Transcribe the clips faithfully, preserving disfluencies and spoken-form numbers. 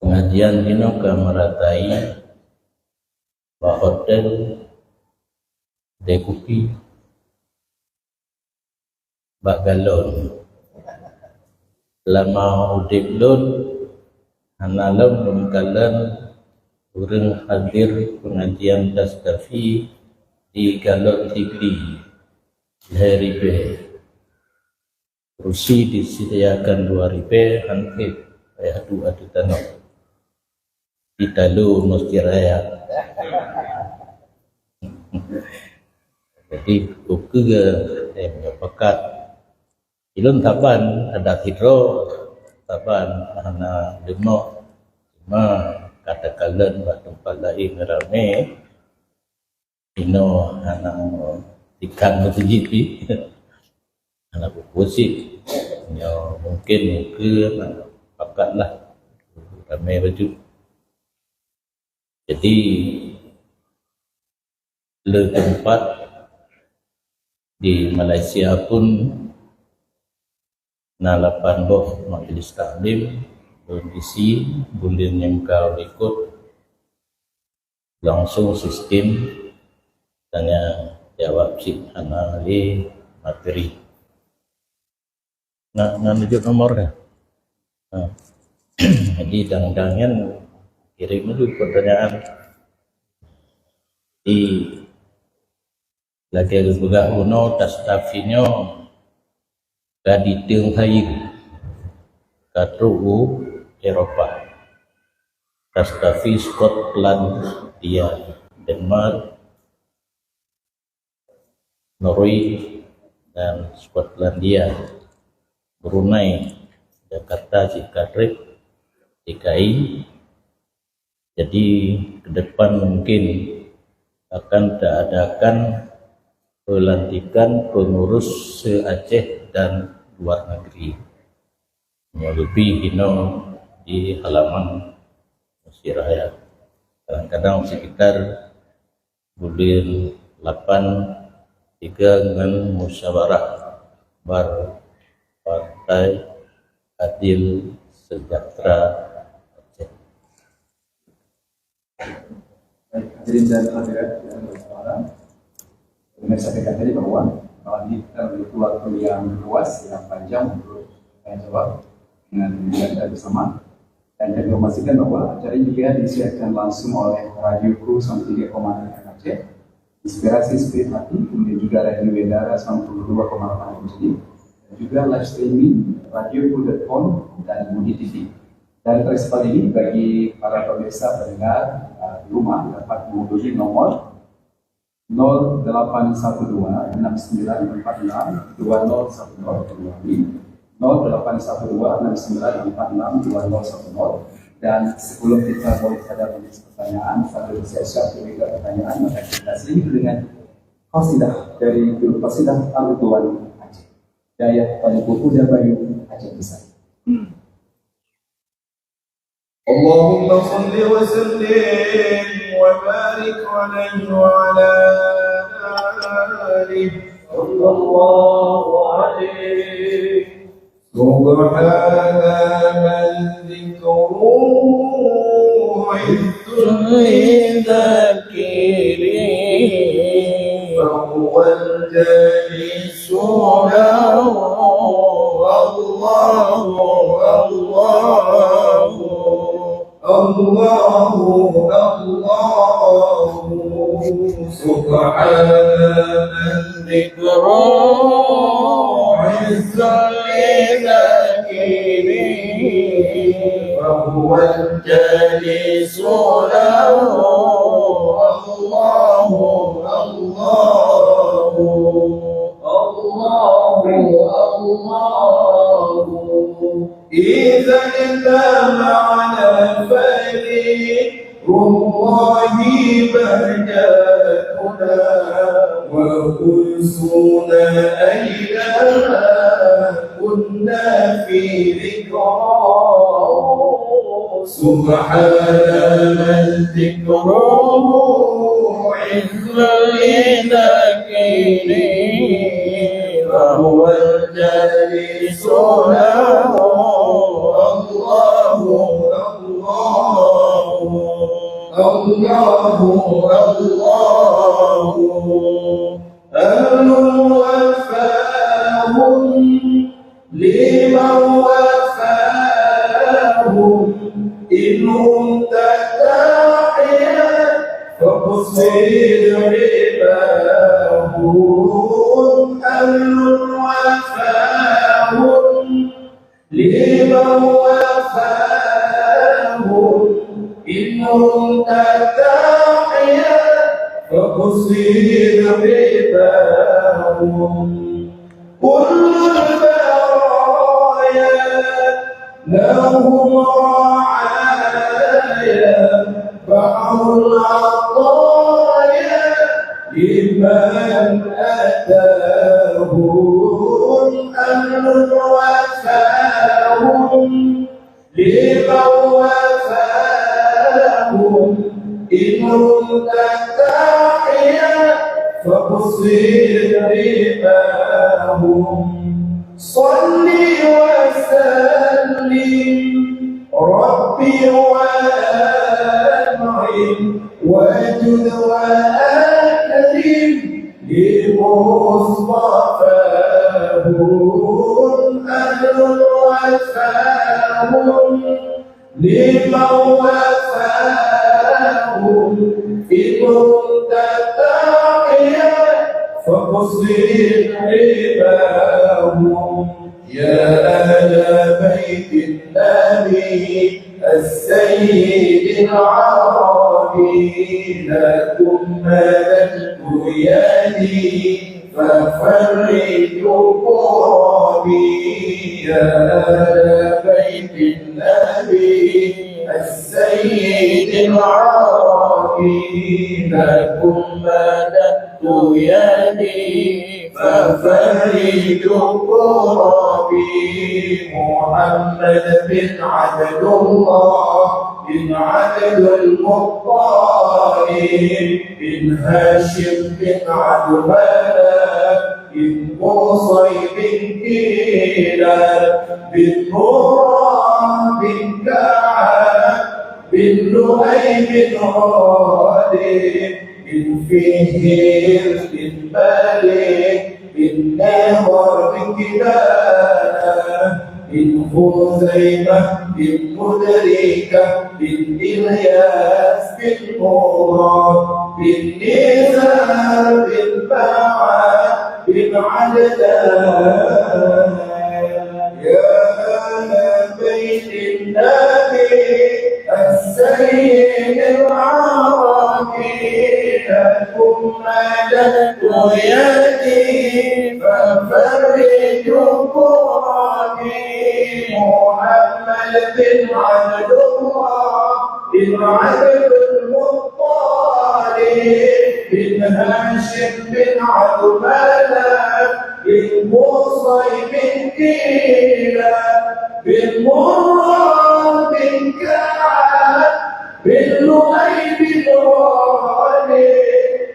Pengajian jinoe ka meuratai bak hotel, deh kupi, bak galon. Lama udeb lôn, hana lom lôn kalon ureuëng hadir pengajian Tastafi di galon Sigli lhée ribée. Kursi disediakan dua ribée, han ék payah duek ateueh tanoh. Di talu Masjid Raya. Jadi, ukeue, eh, meunyoe pakat. Ilôn saban, adak sidroe, saban hana leumok. Cuma ka takalon bak teumpat laén ramé. Inoe hana ikan meuseujid pih. Hana peupusit. Nyoe mungkin ukeue pakatlah ramé bacut. Jadi, le teumpat di Malaysia pun na lapan boh majlis taklim, lôn isi, buleuen nyang ka likot, langsung sistem tanya jawab cit hana lé materi. Na, na neujok nomor kah? Ha. Jadi, dang-dang nyan kirém laju pertanyaan. Di lagée geupeugah unoe, Tastafi nyoe ka diteueng hayeu ka trok u Eropa. Tastafi Skotlandia, Denmark, Norway, dan Skotlandia, Brunei, Jakarta, Cikatrip, D K I. Jadi, ke depan mungkin akan taadakan pelantikan pengurus se-Aceh dan luar negeri. Nyoe leubeh inoe di halaman Masjid Raya. Kadang-kadang sekitar buleuen lapan, tiga ngon musyawarah bar Partai Adil Sejahtera Aceh. Baik, hadirin dan hadirat yang berbahagia, kami sampaikan tadi bahwa malam ini kita memiliki waktu yang luas, yang panjang untuk bertanya jawab dengan kita bersama. Dan kami informasikan bahwa acara ini juga disiarkan langsung oleh Radio Ku sembilan puluh tiga koma enam F M Aceh, Inspirasi Spirit Hati, kemudian juga Radio Wendara sembilan puluh dua koma delapan F M Aceh, dan juga live streaming radio ku dot com dan Budi T V. Dan pada kesempatan ini, bagi para pemirsa pendengar, uh, di rumah, dapat menghubungi nomor nol delapan satu dua enam sembilan empat enam dua nol satu nol, nol delapan satu dua enam sembilan empat enam dua nol satu nol. Dan sebelum kita mulai pada pertanyaan, sambil bersiap-siap untuk pertanyaan, maka kita sering dengan qasidah dari guru qasidah Al-Ridwan Aceh. Dayah Paling Kuku dan Bayu Aceh Besar. اللهم صل وسلم وبارك عليه وعلى آله. صلى الله عليه. سبحان من ذكره عز لذاكرين، فهو الجالس له. الله، الله، الله، الله. سبحان من ذكره عز لذاكرين، فهو الجالس له. الله، الله، الله، الله. إذا اجتمعنا فذكر الله بهجتنا، وأنسنا أينما كنا في ذكراه. سبحان من ذكره عز لذاكرين، فهو الجالس له. الله، الله. الله، الله، أهل وفاهم، لمن وفاهم، إن هم تتقيا فاقصد رباهم. أهل وفاهم، لمن وفاهم، إن هم تتقيا فاقصد رباهم. كل البرايا لهم رعايا، بحر العطايا لمن أتاهم. أهل وفاهم، لمن وفاهم، إن هم تتقيا فاقصد رباهم. صل وسلم ربي وأنعم وزد وأكرم لمصطفاهم. أهل وفاهم، لمن وفاهم، إن هم تتقيا فاقصد رباهم. يا أهل بيت النبي السيد العربي، لكم مددت يدي ففرجوا كربي. يا أهل بيت النبي السيد العربي، لكم مددت يدي ففرجوا كربي. محمد بن عبد الله بن عبد المطلب، بن هاشم بن عبد مناف، بن قصي بن كلاب، بن مرة بن كعب، بن لؤي بن غالب، بن فهر بن مالك، بن نضر بن كنانة، بن خزيمة، بن مدركة، بن إلياس، بن مضر، بن نزار، بن معد، بن عدنان. يا أهل بيت النبي السيد العربي، لكم مددت يدي ففرجوا كربي. محمد بن عبد الله بن عبد المطلب، بن هاشم بن عبد مناف، بن قصي بن كلاب، بن مرة بن كعب، بن لؤي بن غالب،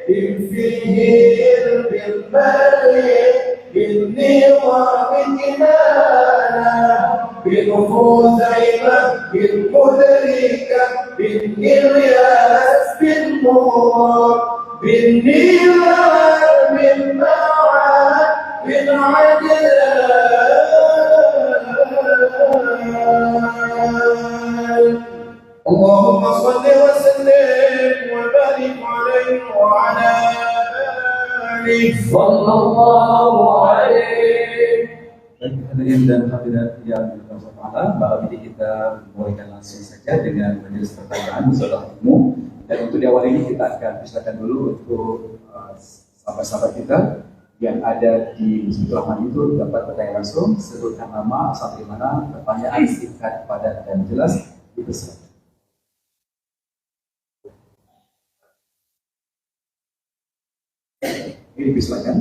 بن فهر بن مالك، بن نضر بن كنانة، بن خزيمة، بن مدركة، بن إلياس، بن مضر، بن نزار، بن معد، بن عدنان. اللهم صل وسلم وبارك عليه وعلى آله. صلى الله عليه. Baik, hadirin dan hadirat yang dimuliakan Allah Taala, malam ini kita mulaikan langsung saja dengan majelis pertanyaan, muzakarah ilmu. Dan untuk di awal ini kita akan persilakan dulu untuk, eh, sahabat-sahabat kita yang ada di Masjidil Rahman itu dapat bertanya langsung, sebutkan nama, asal dari mana, pertanyaan singkat, padat dan jelas, dipersilakan. Ini dipersilakan.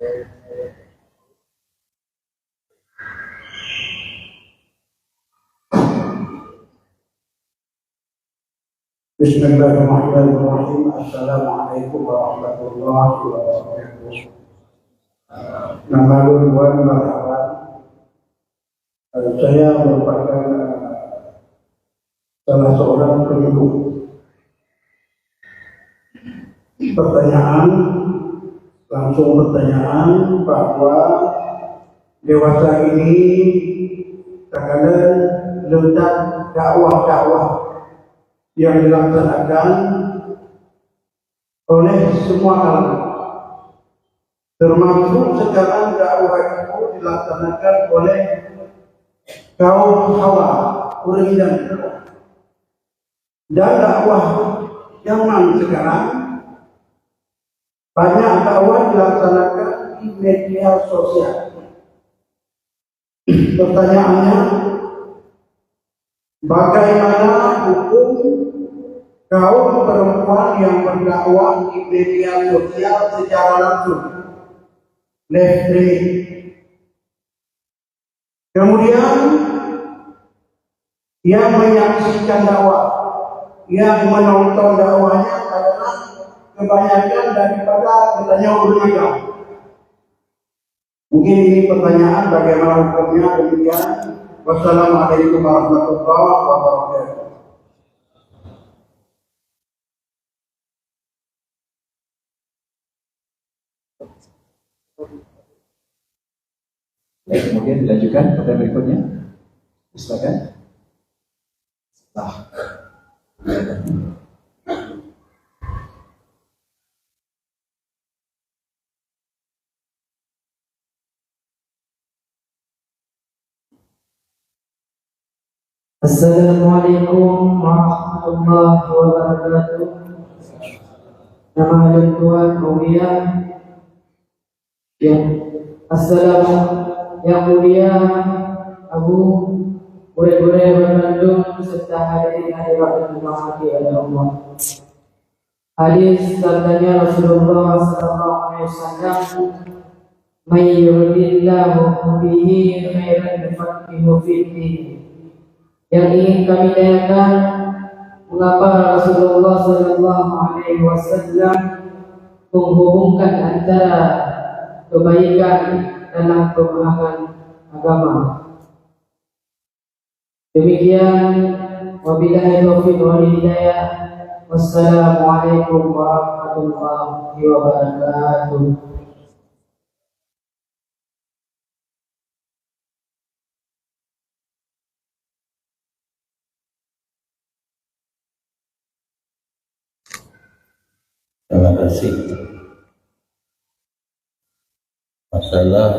Bismillahirrahmanirrahim. Assalamualaikum warahmatullahi wabarakatuh. Nama lôn Wan Marhaban. Eh, saya merupakan, eh, salah seorang penyuluh. Pertanyaan, langsung pertanyaan bahwa dewasa ini terkadang letak dakwah-dakwah yang dilaksanakan oleh semua kalangan. Termasuk sekarang dakwah itu dilaksanakan oleh kaum hawa, ureuëng inong. Dan dakwah zaman sekarang, banyak dakwah dilaksanakan di media sosial. Pertanyaannya, bagaimana hukum kaum perempuan yang berdakwah di media sosial secara langsung, live streaming? Kemudian, yang menyaksikan dakwah, yang menonton dakwahnya adalah kebanyakan daripada geutanyoe ureuëng agam. Mungkin ini pertanyaan, bagaimana hukumnya, demikian. Wassalamualaikum warahmatullahi wabarakatuh. Baik, kemudian dilanjutkan pertanyaan berikutnya. Silakan. Nah. Assalamualaikum warahmatullahi wabarakatuh. Nama lôn Tuan Mulia. Ya. Assalamu, yang mulia Abu, gurée-gurée bandum, serta hadirin hadirat yang dirahmati oleh Allah. Hadis sabdanya Rasulullah sallallahu alaihi wasallam, "May yuridillahu bihi khairan yufaqqihhu fid din." Yang ingin kami tanyakan, mengapa Rasulullah sallallahu alaihi wasallam menghubungkan antara kebaikan dalam pemahaman agama? Demikian, wabillahi taufiq wal hidayah. Wassalamualaikum warahmatullahi wabarakatuh. Terima kasih. Masalah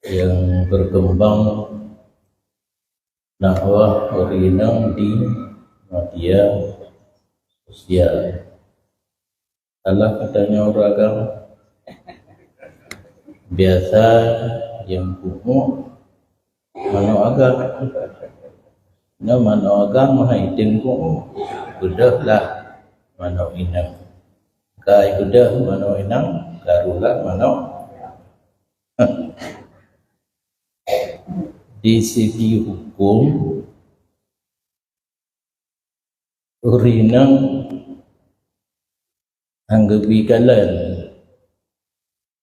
yang berkembang, dakwah ureuëng inong di media sosial. Alah katanya ureuëng agam, biasa nyang peubuet manok agam. Nyoe manok agam hai tem ku, beudôh lah manok inong. Kai beudôh manok inong, karu lah manok. Di segi hukum, ureuëng inong han geubri kalon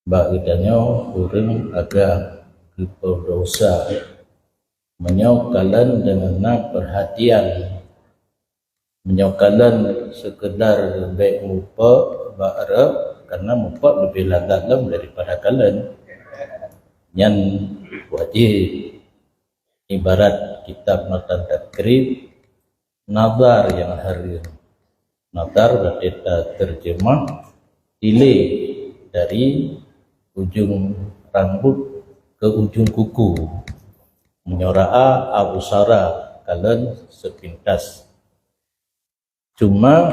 bak geutanyoe ureuëng agam, geupeudosa. Meunyoe kalon deungon na peurhatian, meunyoe kalon seukeudar bék mupok bak rot, karena mupok leubeh lagak lom daripada kalon, nyan wajéb. Ibarat kitab matan takrib, nazar nyang hareuem. Nazar berarti taterjemah, tiléh dari ujong rambut ke ujong kuku. Meunyoe raa, au isyarah, kalon sepintas. Cuma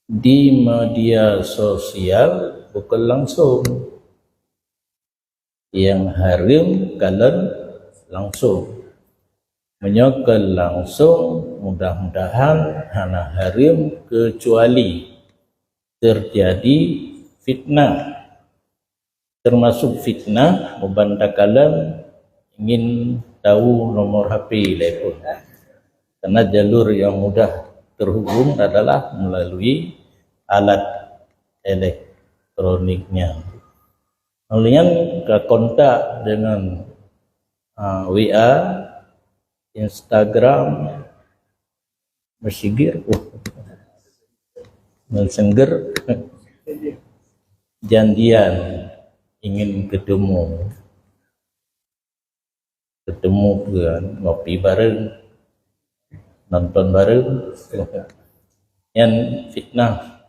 di media sosial bukon langsong. Nyang hareuem kalon langsong. Meunyoe kon langsong, mudah-mudahan hana hareuem, keucuali teujadi fitnah. termasuk fitnah, muban takalon ingin tahu nomor H P lé pun. Karena jalur yang mudah terhubung adalah melalui alat elektroniknya. Kemudian ka kontak dengan, ah, W A, Instagram, Messenger, Messenger, janjian ingin ketemu. Ketemu kan, ngopi bareng, nonton bareng. Nyan fitnah.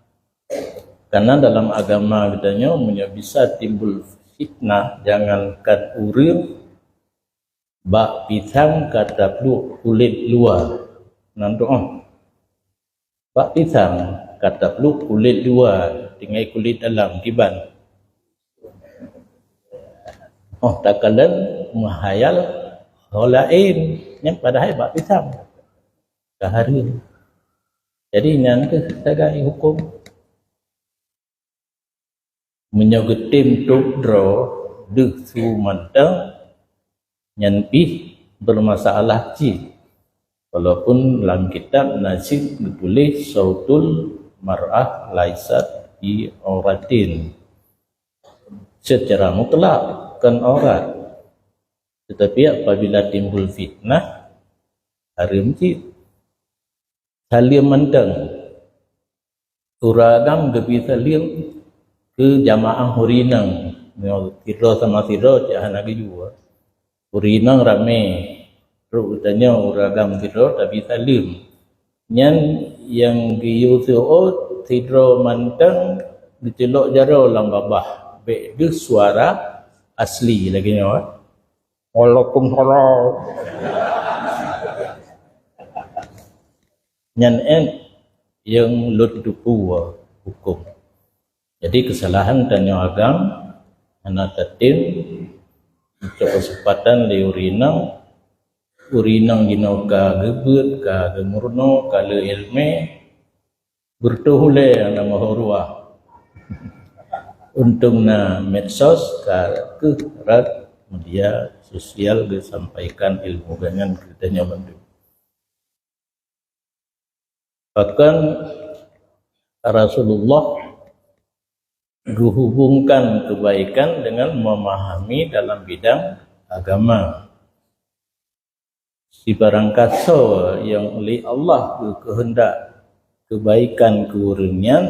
Karena dalam agama geutanyoe, meunyoe bisa timbul fitnah, jangankan ureuëng, bak pisang ka tapluek kulét luwa. Nan tu, oh. Bak pisang ka tapluek kulét luwa, tinggai kulét dalam kiban. Oh, takalon meuhayal ho laén, nyan padahai bak pisang ka hareuem. Jadi, nyan keuh sagai huköm. Meunyoe geutem tôb droe deuh su mantong, nyan pih bermasalah cit. Walaupun lam kitab na cit geutuléh sautul mar'ah laisat bi auratin. Secara mutlak kon aurat. Tetapi apabila timbul fitnah, hareuem cit. Saleuem mantong. Ureuëng agam geubri saleuem keu jamaah ureuëng inong. Nyoe sidroe sama sidroe cit hana geuyue. Ureuëng inong ramé. Trok geutanyoe ureuëng agam sidroe tabri saleuem. Nyan nyang geuyue seuôt sidroe mantong geuceulok jaroe lam babah. Bék deuh suara asli lagée nyoe. Waalaikumsalam. Nyan ék nyang lôn teupeue huköm. Jadi, keusalahan tanyoe agam hana tatem, cok keuseumpatan lé ureuëng inong, ureuëng inong jinoe ka geubeuet, ka geumeurunoe, ka le iéleumé, beureutoh ulée hana meuhôi ruah. Untông na medsos ka keuh rot media sosial geusampaikan ilmu geuh nyan keu geutanyoe bandum. Bahkan Rasulullah geuhubungkan keubaikan dengan memahami dalam bidang agama. Sibarang kasoe nyang lé Allah geukeuheundak keubaikan keu ureuëng nyan,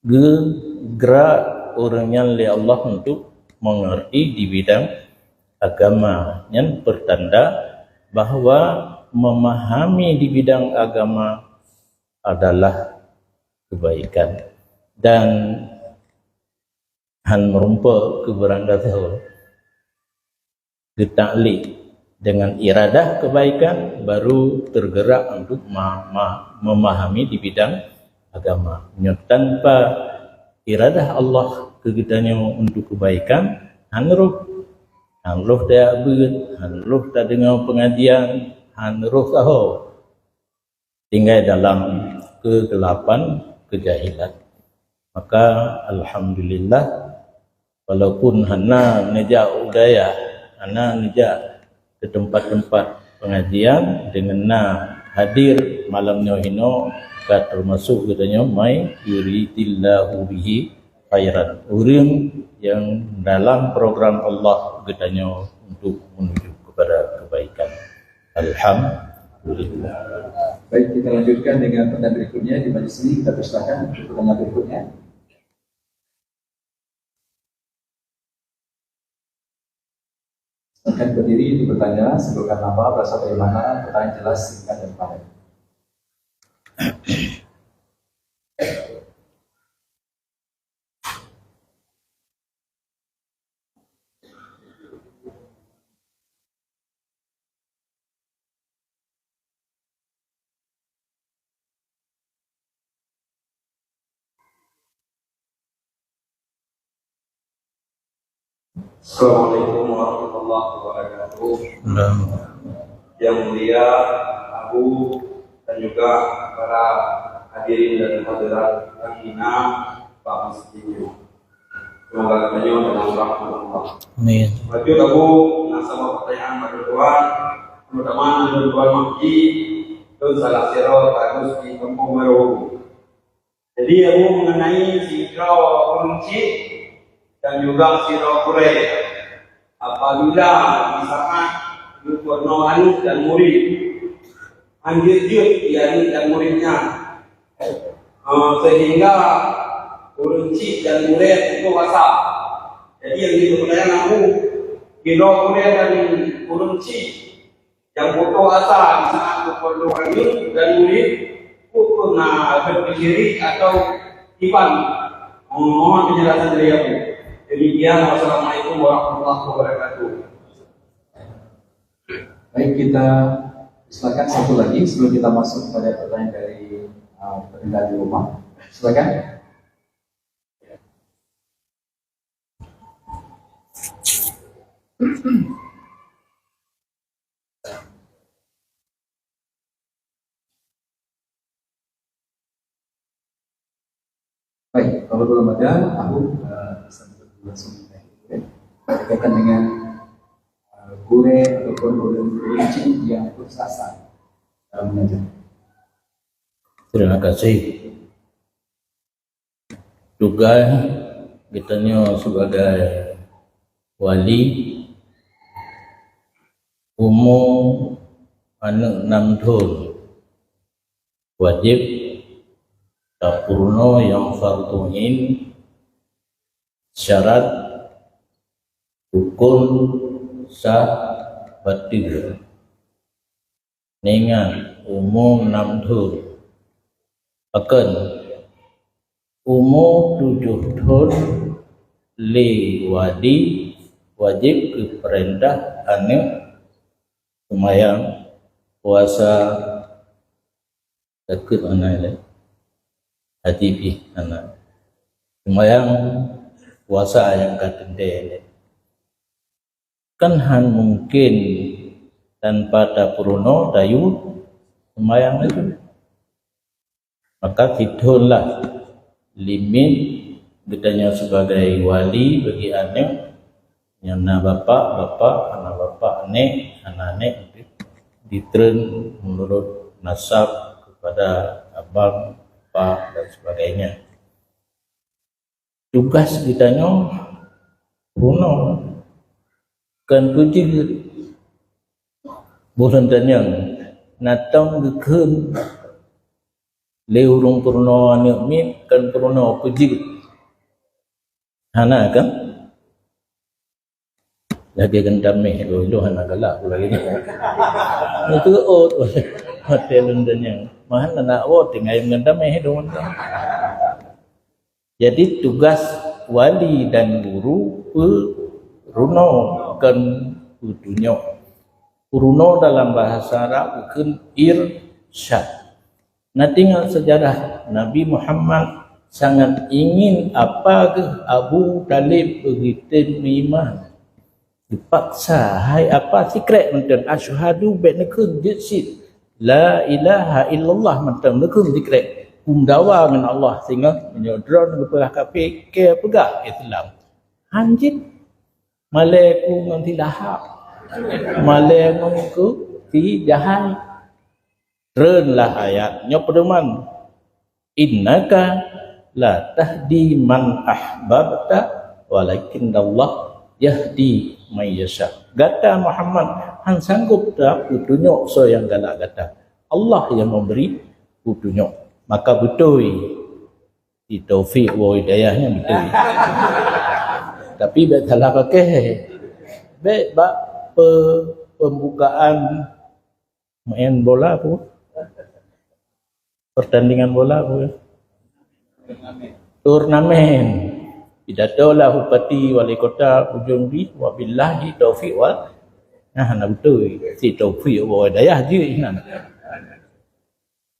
geugrak ureuëng nyan lé Allah untuk mengerti di bidang agama. Nyan pertanda bahwa memahami di bidang agama adalah kebaikan dan han meureumpok keu barang gasoe. Geutaklid dengan iradah kebaikan, baru tergerak untuk ma-, ma-, memahami di bidang agama. Nyoe tanpa iradah Allah keu geutanyoe untuk kebaikan, han roh, han roh tajak beuet, han roh tadeungoe pengajian, han roh sahoe. Tinggai dalam kegelapan, kejahilan. Maka, alhamdulillah, walaupun hana neujak u dayah, hana neujak ke tempat-tempat pengajian, deungon na hadir malam nyoe hinoe, ka termasuk geutanyoe mai yuridillahu bihi khairan. Ureuëng yang dalam program Allah geutanyoe untuk menuju kepada kebaikan. Alhamdulillah. Baik, kita lanjutkan dengan pertanyaan berikutnya. Di majlis ini kita persilakan untuk pertanyaan berikutnya. Silakan berdiri untuk bertanya, sebutkan nama, berasal dari mana, pertanyaan jelas, singkat dan padat. Assalamualaikum warahmatullahi wabarakatuh. Yang mulia Abu dan juga para hadirin dan hadirat yang hina Pak Mustijo. Semoga geutanyoe dalam rahmat Allah. Amin. Bacut Abu, na saboh pertanyaan bak Tuan, terutama Tuan Mahdi, Tuan salah sira bagus di kampung Meureuhu. Jadi, Abu, mengenai sidroe ureueng chik dan juga sidroe gurée, apabila di saat geupeureunoe aneuk dan murit, hanjeuet-jeuet di aneuk dan murit nyan, eh, sehingga ureueng chik dan gurée putus asa. Jadi, nyang jeuet peutanyaan Abu, sidroe gurée dan ureueng chik nyang putus asa di saat geupeureunoe aneuk dan murit, peue na rhot syirik atau kiban? Mohon penjelasan dari Abu. Demikian, wassalamualaikum warahmatullahi wabarakatuh. Baik, kita silakan satu lagi sebelum kita masuk kepada pertanyaan dari, uh, pendengar di rumah. Silakan. Baik, kalau belum ada, aku, eh, bisa langsung, eh, berkaitan dengan, eh, gurée ataupun ureueng-ureueng chik yang putus asa dalam mengajar. Terima kasih. Tugaih geutanyoe sibagai wali, umu aneuk nam thon wajéb tapeurunoe nyang fardhu ain, syarat, rukon, sah, bateue. Neuingat, umu nam thon. Pakon? Umu tujoh thon lé wali wajéb geupeurintah aneuk seumayang, puasa, zakeuet hana lé, haji pih hana. Seumayang, puasa nyang ka teuntée lé. Kan hana mungken tanpa tapeurunoe tayue seumayang laju. Maka sithon lah limit geutanyoe sibagai wali bagi aneuk nyang na bapak, bapak, hana bapak, nék, hana nék, ditreun meunurot nasab kepada abang, bapak, dan sebagainya. Tugaih geutanyoe peurunoe, kon peujeuet. Boh lôn tanyong, na tom geukheun lé ureueng peurunoe aneuk miet kon peurunoe peujeuet? Hana kan? Lagée geutanyoe, lôn hana galak lagée nyan. Neuteuôt watée lôn tanyong. Meuhan aneuk woe tinggai meugantameh lôn. Jadi, tugaih wali dan guru peurunoe kon peutunyok. Peurunoe dalam bahasa Arab geukheun irsyad. Na teuingat seujarah Nabi Muhammad sangat ingin apa geuh Abu Thalib beugeutem meuiman. Geupaksa, hai apa sikrek mantong, "Asyhadu," bék neukheun jeuet cit, "La ilaha illallah," mantong neukheun sikrek. Peumeudawa ngon Allah singoh meunyoe droe geupeugah kafé, keu peugah Islam. Hanjeuet malée ku ngon si Lahab, malée ngon ku si Jahai. Treun lah ayat nyoe peudoman, "Innaka la tahdi man ahbabta, walakinnallah yahdi man yasha." Gata Muhammad han sanggob tapeutunyok soe nyang galak gata. Allah nyang memberi peutunyok. Maka beutôi si Taufik woe hidayah nyan beutôi. Tapi bék salah pakai. Bék bak pe-, pembukaan main bola tu. Pertandingan bola tu. Turnamen. Pidato lah bupati, wali kota ujong di, wabillahi taufik wal, nah, na beutôi. Si Taufik woe hidayah jih nyan.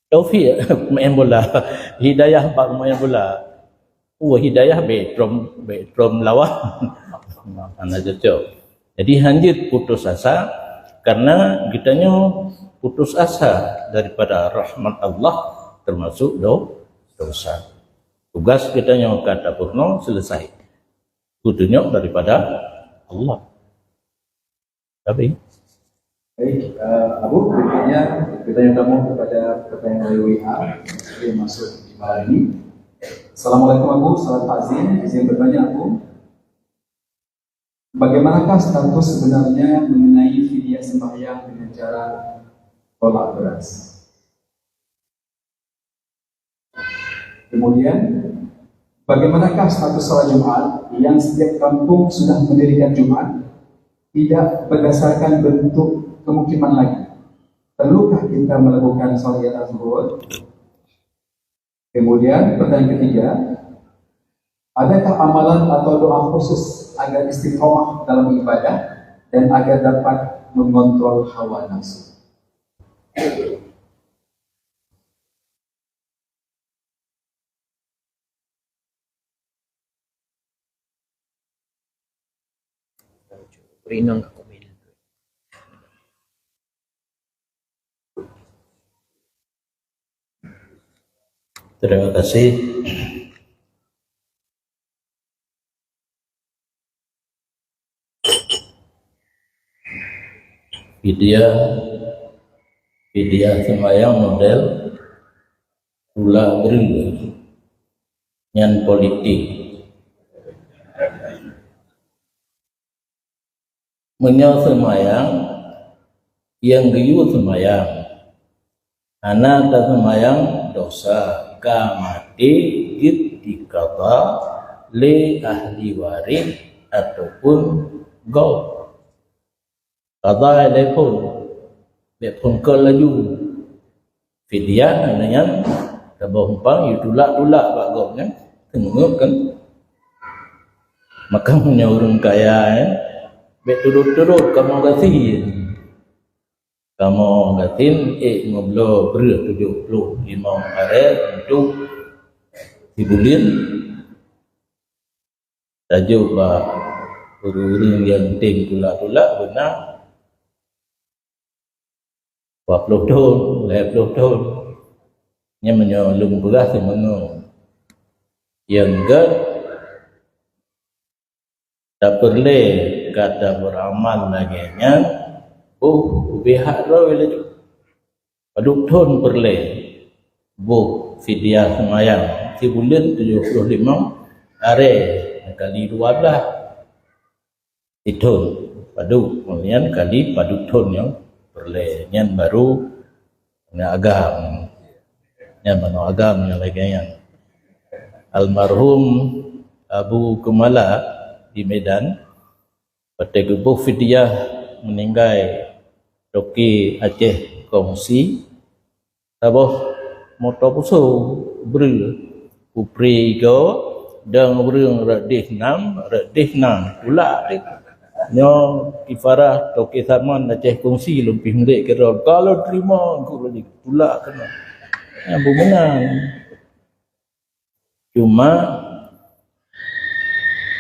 Taufik main bola. Hidayah bak main bola. Oh, hidayah bék trom, bék trom lawan. Hana cocok. Jadi, hanjeuet putus asa karena geutanyoe putus asa daripada rahmat Allah, termasuk do-, dosa. Tugaih geutanyoe ka tapeurunoe, selesai. Petunjuk daripada Allah. Tapi Baik, eh, Abu, berikutnya kita yang tamu kepada pertanyaan dari W A yang masuk di malam ini. Assalamualaikum Abu, salam takzim. Izin bertanya Abu, bagaimanakah status sebenarnya mengenai fidyah sembahyang dengan cara tolak beras? Kemudian, bagaimanakah status salat Jumat yang setiap kampung sudah mendirikan Jumat tidak berdasarkan bentuk kemukiman lagi? Perlukah kita melakukan salat di atas zuhur? Kemudian, pertanyaan ketiga, adakah amalan atau doa khusus agar istiqomah dalam ibadah dan agar dapat mengontrol hawa nafsu? Terima kasih. Fidyah, fidyah seumayang model tula breueh nyan politik. Meunyoe seumayang, nyang geuyue seumayang, hana taseumayang dosa, ka maté jeuet diqadha lé ahli waréh ataupun gob. Qadha ilée phon, bék phon keu laju. Fidyah nyan saboh umpang yue tulak-tulak bak gob nyan, teungeut kan. Maka meunyoe ureuëng kaya nyan, bék turot-turot kamoe gasien. Kamoe gasien ék meubloe breueh tujoh ploh limong aré untuk sibuleuen. Tajok bak ureuëng-ureuëng nyang tem tulak-tulak beuna dua ploh thon, lhée ploh thon. Nyan meunyoe lôn peugah seumeungeue. Nyang gét tapeureulée gata beuramal lagée nyan, boh ubé hak droe laju. Padub thon peureulée boh fidyah seumayang sibuleuen tujoh ploh limong aré kali dua blah. Sithon padub, kemudian kali padub thon nyang peureulée, nyan baru na agam. Nyan manoe agam nyang lagée nyan. Almarhum Abu Keumala di Medan, watée geuboh fidyah meuninggai toke Aceh Kongsi, saboh moto puso breueh, kupri igo, dong ureuëng rot deh nam, rot deh nam, tulak deh. Nyoe kifarah toke Saman Aceh Kongsi lôn pih meuliek keudroe, ka lôn teurimong, engku lôn tulak keunoe. Nyang beumeunang. Cuma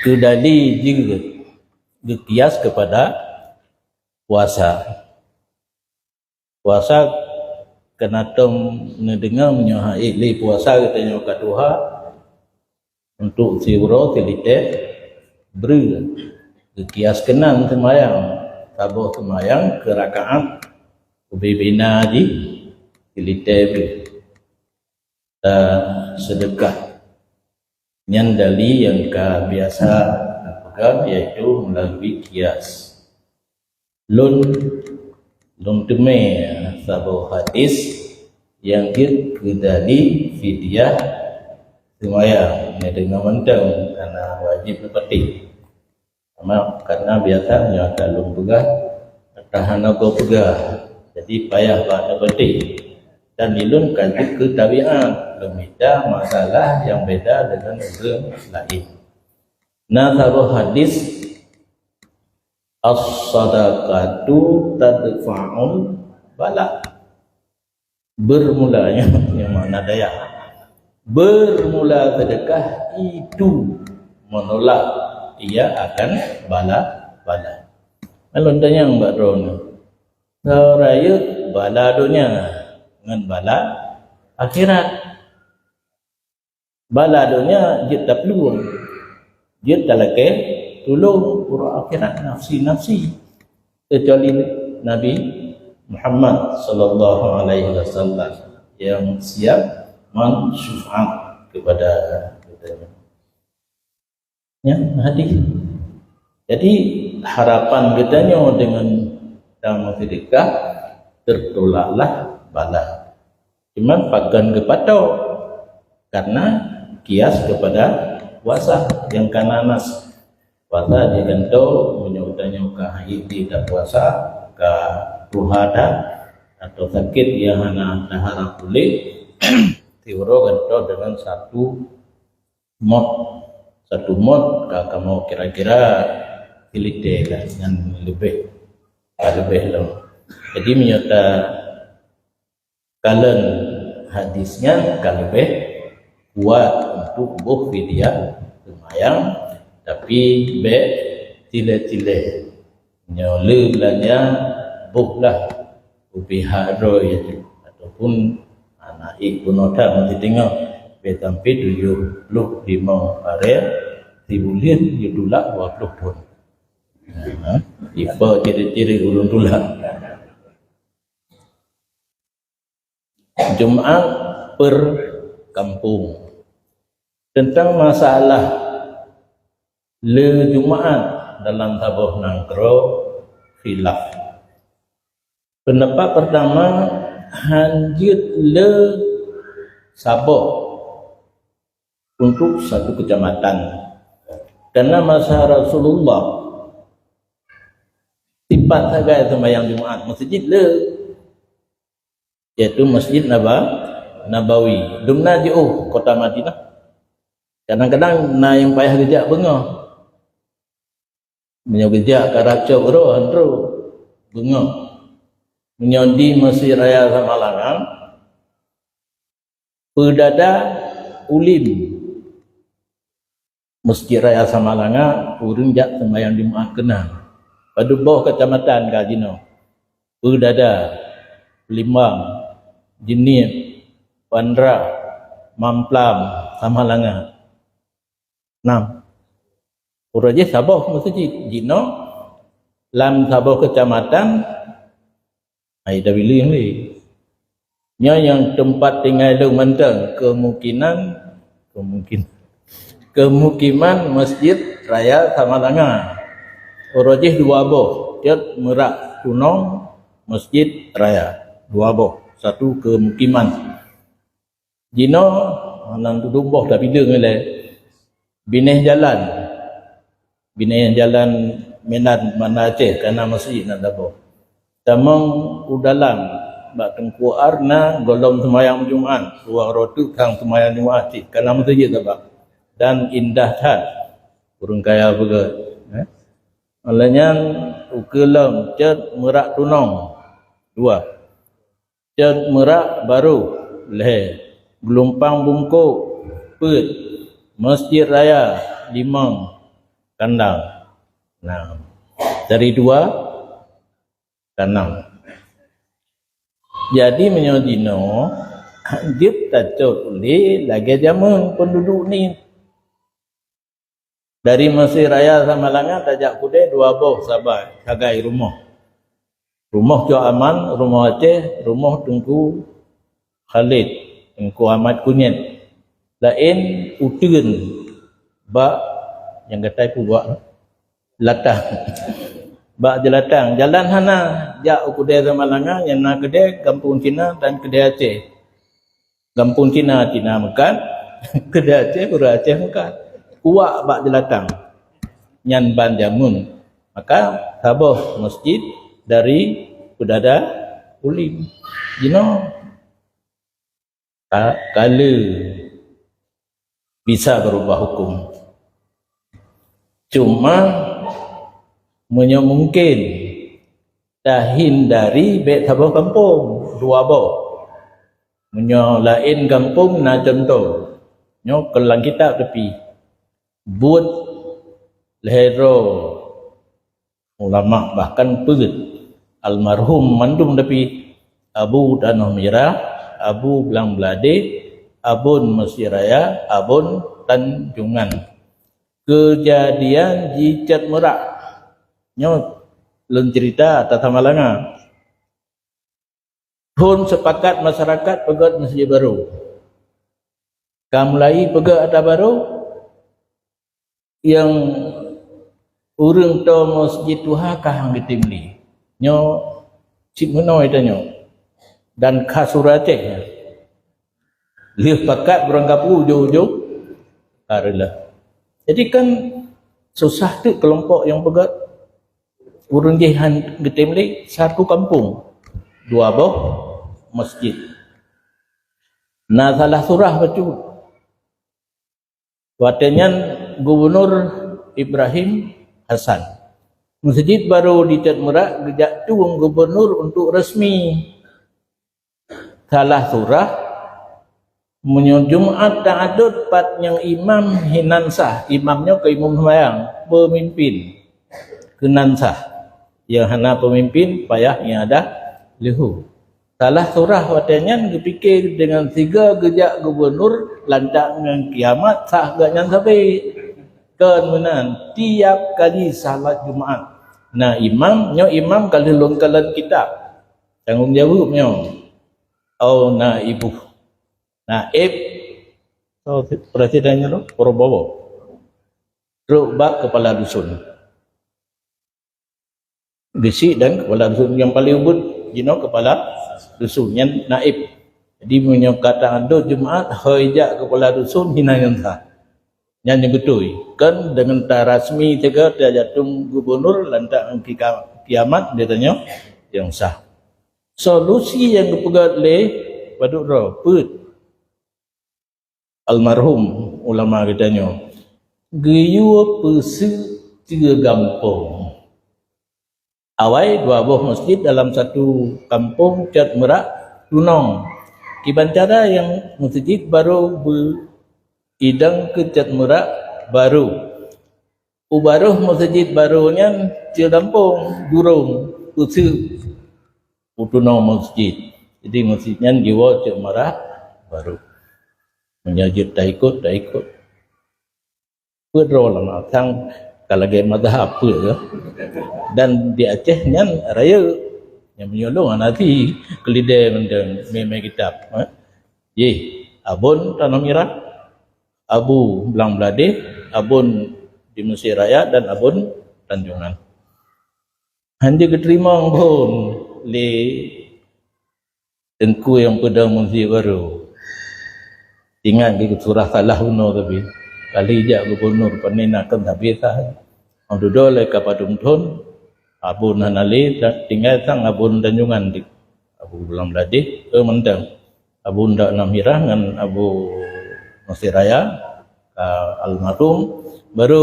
keudali jeuet geukias keupada puasa. Puasa keunatom neudeungoe meunyoe hana ék lé puasa geutanyoe ka tuha untuk siuroe silitée breueh. Geukias keunan seumayang, saboh seumayang keu rakaat ubé bina jih silitée breueh. Dan seudeukah. Nyan dali nyang ka biasa geupeugah, yaitu meulalu kias. Lôn, lôn teumé saboh hadis nyang jeuet keu dali fidyah seumayang, nyan deungon mantong, karena wajéb neupatéh. Sama, karena biasa meunyoe ka lôn peugah, ka hana goe peugah. Jadi payah bak neupatéh. Dan di lôn ka jeuet keu tabiat, lôn mita masalah nyang beda deungon ureuëng laén. Na saboh hadis, "As-sadaqatu tadfa'ul bala." Bermulanya, yang makna daya. Bermula sedekah itu menolak ia akan bala-bala. Lalu tanyong bak droeneuh, rayeuk bala donya ngon bala akhirat. Bala donya jeuet taplueng. Jeuet talakée tulông uroe akhirat nafsi-nafsi, kecuali Nabi Muhammad sallallahu alaihi wasallam yang siap mensyufaat kepada kita. Ya, hadis. Jadi, harapan geutanyoe dengan tameuseudekah, tertolaklah bala. Cuman pakon geupatok, karena kias kepada puasa yang kana nas. Puasa jih gantoe, meunyoe geutanyoe ka haid di tak puasa, ka tuha that, atau sakit yang hana taharap pulih, siuroe gantoe dengan satu mot. Satu mot ka kamoe kira-kira silitée lah, nyan leubeh, ka leubeh lom. Jadi, meunyoe takalon hadis nyan, ka leubeh kuat untuk boh fidyah seumayang, tapi bék tilée-tilée. Nyoe le beulanja boh lah, u pihak droe ataupun aneuk ék bunoe that meusitingoh, bék sampai tujoh ploh limong bareng, sibuleuen geutulak dua ploh thon. Ha, ipe ciri-ciri ulôn tulak. Jumat per kampung. Tentang masalah le Jumat dalam saboh nanggroe, khilaf. Pendapat pertama, hanjeuet le saboh untuk satu kecamatan. Karena masa Rasulullah, sifat sagai seumayang Jumat, masjid le, yaitu Masjid Naba-, Nabawi. Dumna jiôh kota Madinah. Kadang-kadang na nyang payah geujak beungoh. Meunyoe geujak karab cok roh, han trok, beungoh. Meunyoe di Masjid Raya Samalanga, Peudada Ulim. Masjid Raya Samalanga, ureuëng jak seumayang Jumat keunan. Padub boh kecamatan ka jinoe. Peudada, Limbang, Jeunieb, Pandrah, Mamplam, Samalanga. Nam. Uroe jih saboh meuseujid. Jinoe lam saboh kecamatan, hai tabileung lé. Nyoe nyang teumpat tinggai lôn mantong, kemungkinan, kemungkin-, kemukiman Masjid Raya Samalanga. Uroe jih dua boh, cot Merak Tunong, Masjid Raya. Dua boh, satu kemukiman. Jinoe, nan tudum boh tabileung ilée. Binéh jalan. Binéh jalan Medan Banda Aceh, kana masjid nan saboh. Tamong u dalam, bak Teungku Ar na gohlom seumayang Jumat, dua uroe teuk sang seumayang Jumat cit, kana masjid saboh. Dan indah that, ureuëng kaya beugét. Eh? Óh lheueh nyan, ukeue lom, cot Merak Tunong, dua. Cot Merak Barô, lhée. Geulumpang Bungkôk, peuet. Masjid Raya, limong. Kandang, nam. Dari dua, ka nam. Jadi, meunyoe jinoe, jeuet tacok ulée lagée jameun peunduduek nit. Dari Masjid Raya Samalanga tajak keudeh dua boh sabai, sagai rumoh. Rumoh Cok Aman, rumoh Aceh, rumoh Teungku Khalid, Teungku Ahmad Kunyet. Laén uteuen bak nyang gatai peubak latang. Bak jeulatang, jalan hana jak u keudeh Samalanga nyang na keudeh Gampông Cina dan keudeh Aceh. Gampông Cina, Cina meukat, keudeh Aceh, ureuëng Aceh meukat. Uwak bak jeulatang. Nyan ban jameun. Maka saboh masjid dari Peudada Ulim. Jinoe ka, ka le bisa beurubah huköm. Cuma meunyoe mungken tahindari bék saboh gampông, dua boh. Meunyoe laén gampông na cuntoh, nyoe keu lam kitab tapi buet lhée droe ulama bahkan peuet almarhum mandum tapi Abu Tanoh Mirah, Abu Blang Bladeh, Abon Mesir Raya, Abon Tanjongan. Keujadian jicet meurak. Nyoe lôn ceurita ata Samalanga. Thon seupakat masyarakat peugöt meuseujid barô. Ka mulai peugöt ata barô, nyang ureuëng toe meuseujid tuha ka han geutem lé. Nyoe cit meunoe tanyoe. Dan ka sura Aceh nyan. Lheueh pakat beurangkapeue ujong-ujong ka reuloh. Jadi kan susah teuk keulompok nyang peugöt. Ureuëng jih han geutem lé, satu kampung dua boh meuseujid. Na salah surah bacut. Watée nyan Gubunur Ibrahim Hasan. Meuseujid barô di Cot Meurak geujak tueng gubunur untuk resmi. Salah surah, meunyoe Jumat ta'adud pat nyang imam hinan sah. Imam nyoe keu imum seumayang, peumimpin keunan sah. Nyang hana peumimpin payah iadah leuhô. Salah surah watée nyan geupike deungon sigoe geujak gubunur lantak ngon kiamat sah geuh nyan sabe. Kon meunan, tiap kali salat Jumat na imam, nyoe imam ka lheueh lôn kalon kitab. Tanggong jaweueb nyoe. Au naibuh. Naib, oh, presiden nyoe lôn, Prabowo. Trok bak kepala dusun. Geusik dan kepala dusun nyang paléng ubit jinoe kepala dusun nyan naib. Jadi meunyoe ka ta'adud Jumat, hôi jak kepala dusun hinan nyan sah. Nyan nyang beutôi. Kan deungon tarasmi teuka tajak tueng gubunur lantak ngon kika-, kiamat dia tanyoe nyang sah. Solusi nyang geupeugöt lé padub droe peuet almarhum ulama geutanyoe, geuyue peuseuek teuh gampông. Awai dua boh meuseujid dalam satu kampung Cot Meurak tunong. Kiban cara nyang meuseujid barô beu idong keu Cot Meurak barô. U barôh meuseujid barô nyan teuh gampông jurông peuseuek u tunong meuseujid. Jadi meuseujid nyan jiwoe Cot Meurak barô. Meunyoe jeuet taikot, taikot. Peuet droe lama sang ka lagée mazhab peuet ke. Dan di Aceh nyan rayeuk nyang meunyoe lôn hana si keulidée mantong mé-mé kitab. Eh. Jih, Abon Tanah Mirah, Abu Blang Bladeh, Abon di Mesir Raya dan Abon Tanjongan. Hana geuteurimong phon lé teungku nyang peudong meuseujid barô. Ingat geuh surah salah unoe tapi. Kali jak gubunur pané na kon sabe sah. Nyang dudoe lé ka padum thon, Abon hana lé, tinggai sang Abon Tanjongan di Abu Blang Bladeh, eh, mantong. Abon Tanah Mirah ngon Abu Mesir Raya, ka almarhum, barô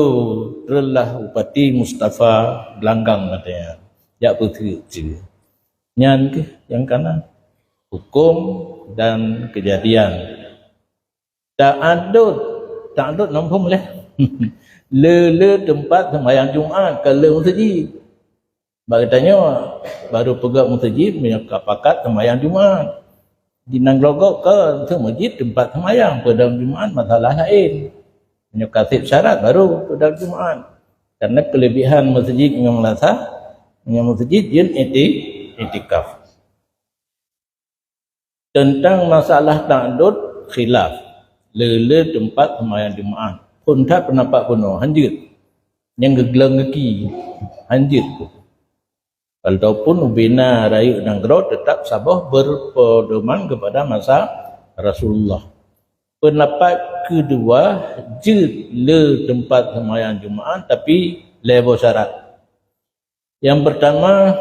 trok lah Bupati Mustafa Gelanggang katanya. Jak peuseuek teuh. Nyan keuh nyang kana huköm dan keujadian. Ta'adud, ta'adud nam phon lé. Le-le teumpat seumayang Jumat ka le meuseujid. Bak geutanyoe, barô peugöt meuseujid meunyoe ka pakat seumayang Jumat. Di nanggroe gob ka seumeujid teumpat seumayang, peudong Jumat masalah laén. Meunyoe ka sép syarat barô peudong Jumat. Karena keulebihan meuseujid ngon meunasah, ngon meuseujid jeuet iti-, itikaf. Teuntang masalah ta'adud khilaf, le-le teumpat seumayang Jumat. Phon that peundapat bunoe, hanjeuet. Nyang geugleng geuki, hanjeuet. Walaupun ubena rayeuk nanggroe tetap saboh berpedoman kepada masa Rasulullah. Pendapat kedua, jeuet le teumpat seumayang Jumat tapi lhée boh syarat. Yang pertama,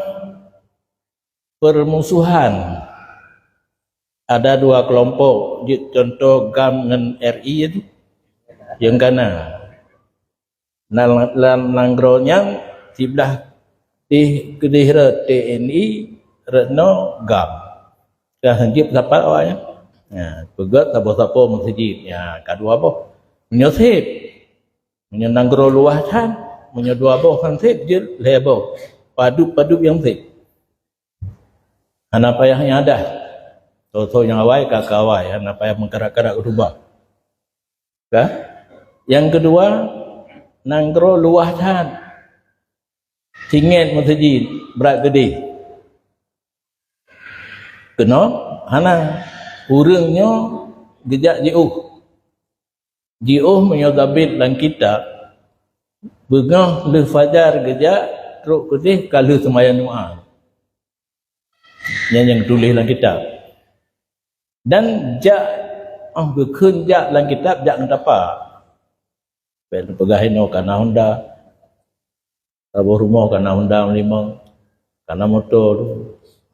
permusuhan. Ada dua kelompok, jeuet contoh GAM ngon R I tu. Nyang kana. Lam, lam nanggroe nyan siblah tih keudeh rot T N I, rot noe GAM. Ka hanjeuet sapat awaknyan. Nah, peugöt saboh-saboh meuseujid. Ya, ka dua boh. Meunyoe sép. Meunyoe nanggroe luwah that, meunyoe dua boh han sép, jeuet lhée boh. Padub-padub nyang sép. Hana payah iadah. Soe-soe nyang awai ka, ka awai, hana payah meukarat-karat keudubah. Ka? Nyang keudua, nanggroe luwah that. Singet meuseujid brat keudeh. Keunoe hana, ureuëng nyoe geujak jiôh. Jiôh meunyoe sabit lam kitab, beungoh lheueh fajar geujak trok keudeh ka lheueh seumayang Jumat. Nyan nyang tuléh lam kitab. Dan jak, oh, geukheun jak lam kitab, jak ngon tapa. Bèk neupeugah inoe ka na honda. Saboh rumoh ka na honda limong, ka na moto tu,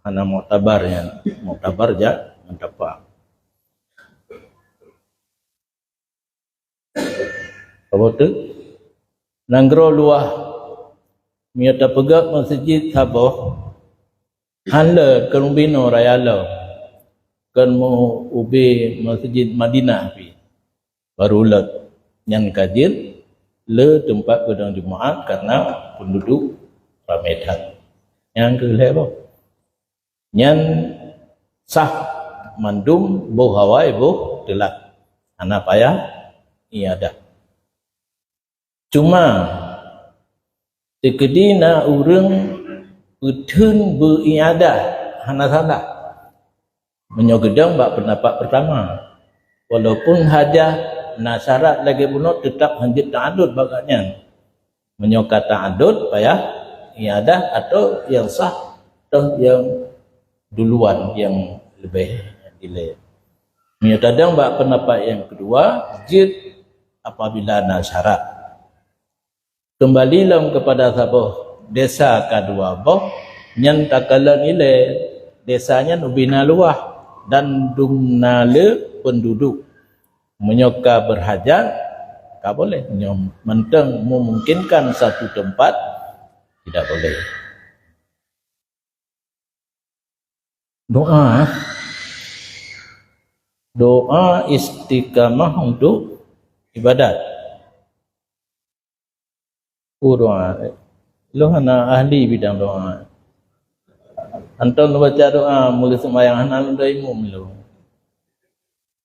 hana muktabar nyan. Muktabar jak ngon tapa. Apa tu? Nanggroe luwah. Meunyoe tapeugöt meuseujid saboh, hán le keu ubé nyoe raya lom, keu mu-, ubé meuseujid Madinah pih. Baru lôt nyan ka jeuet le teumpat padang Jumaat karena penduduk ramé that. Nyan keuh lhèe boh. Nyan sah mandum boh awai boh teulat. Hana payah iadah. Cuma teukeudi na ureuëng peutheun beu iadah, hana salah. Meunyoe geudong bak peundapat peurtama, walaupun hajah na syarat lagèe bunoe, teutap hanjeuet ta'adud bak nyan. Meunyoe ka ta'adud, payah iadah atau nyang sah, atau nyang duluan, nyang leubeh dilèe. Meunyoe tadong bak peundapat nyang keudua, jeuet apabila na syarat. Keumbali lom keupada saboh desa ka dua boh, nyan takalon ilèe desa nyan ubé na luwah dan dum na le penduduk. Meunyoe ka beurhajat, ka boleh. Meunyoe mantong memungkinkan satu tempat, tidak boleh. Doa. Doa istiqamah untuk ibadat. Oh, doa. Lôn hana ahli bidang doa. Anton lôn baca doa, meuleuh seumayang hana lôn dong imum lôn.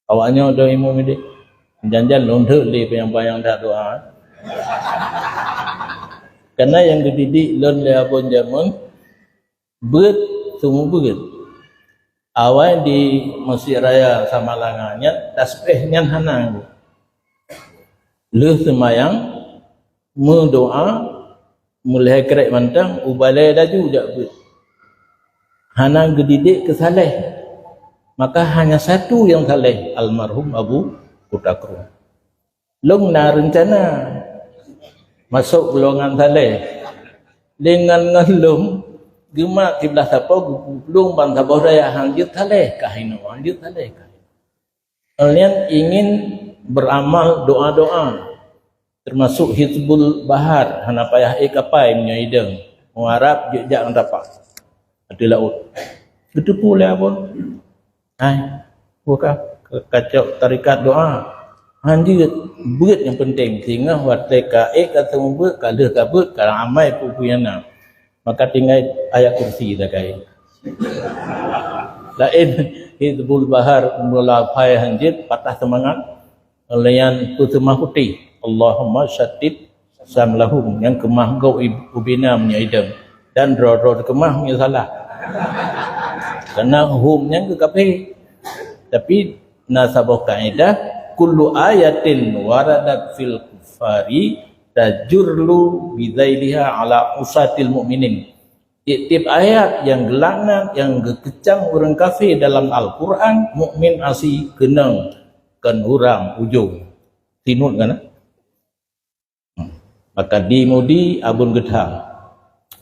Awak nyoe dong imum idéh. Jan-jan lôn deuek lé panyang-panyang that doa. Karena nyang geudidik lôn lé abon jameun, beuet seumeubeuet. Awai di Masjid Raya Samalanga nyan, tasbih nyan hana. Lheueh seumayang, meudoa, meulhèe krek mantong, u balèe laju jak beuet. Hana geudidik keu saleh. Maka hanya satu nyang saleh, almarhum Abu Kuta Krueng. Lôn na reuncana masôk golongan saleh. Deungon ngon lôn, geumat siblah sapo, geupeuplong ban saboh raya, han jeuet saleh kah inoe, han jeuet saleh kah inoe. Nyan ingin beramal doa-doa, termasuk Hizbul Bahar, hana payah ék kapai meunyoe idong, meuharab jeuet jak ngon tapa. Ateueh laôt. Geuteupeue lé abon. Hai, buka kacok tarekat doa. Han jeuet, beuet nyang penting. Singoh watèe ka ék ka seumeubeuet, ka lheueh ka beuet, ka amai peue-peue nyang na. Maka tinggai ayat kursi sagai. Laén Hizbul Bahar mula phai han jeuet, patah seumangat. Lôn peuseumah putéh, Allahumma syattit samlahum, nyang keumah gob ib-, ubé na meunyoe idong, dan droe-droe teukeumah meunyoe salah. Karena hum nyan keu kafé. Tapi na saboh kaidah, kullu ayatin waradat fil kuffari tajurru bizailiha ala usatil mu'minin. Tiep-tiep ayat nyang geulaknat, nyang geukeucang ureuëng kafé dalam Al-Quran, mukmin asi keunong kon urang ujong. Sinut kan? Maka di mudi abon geutham.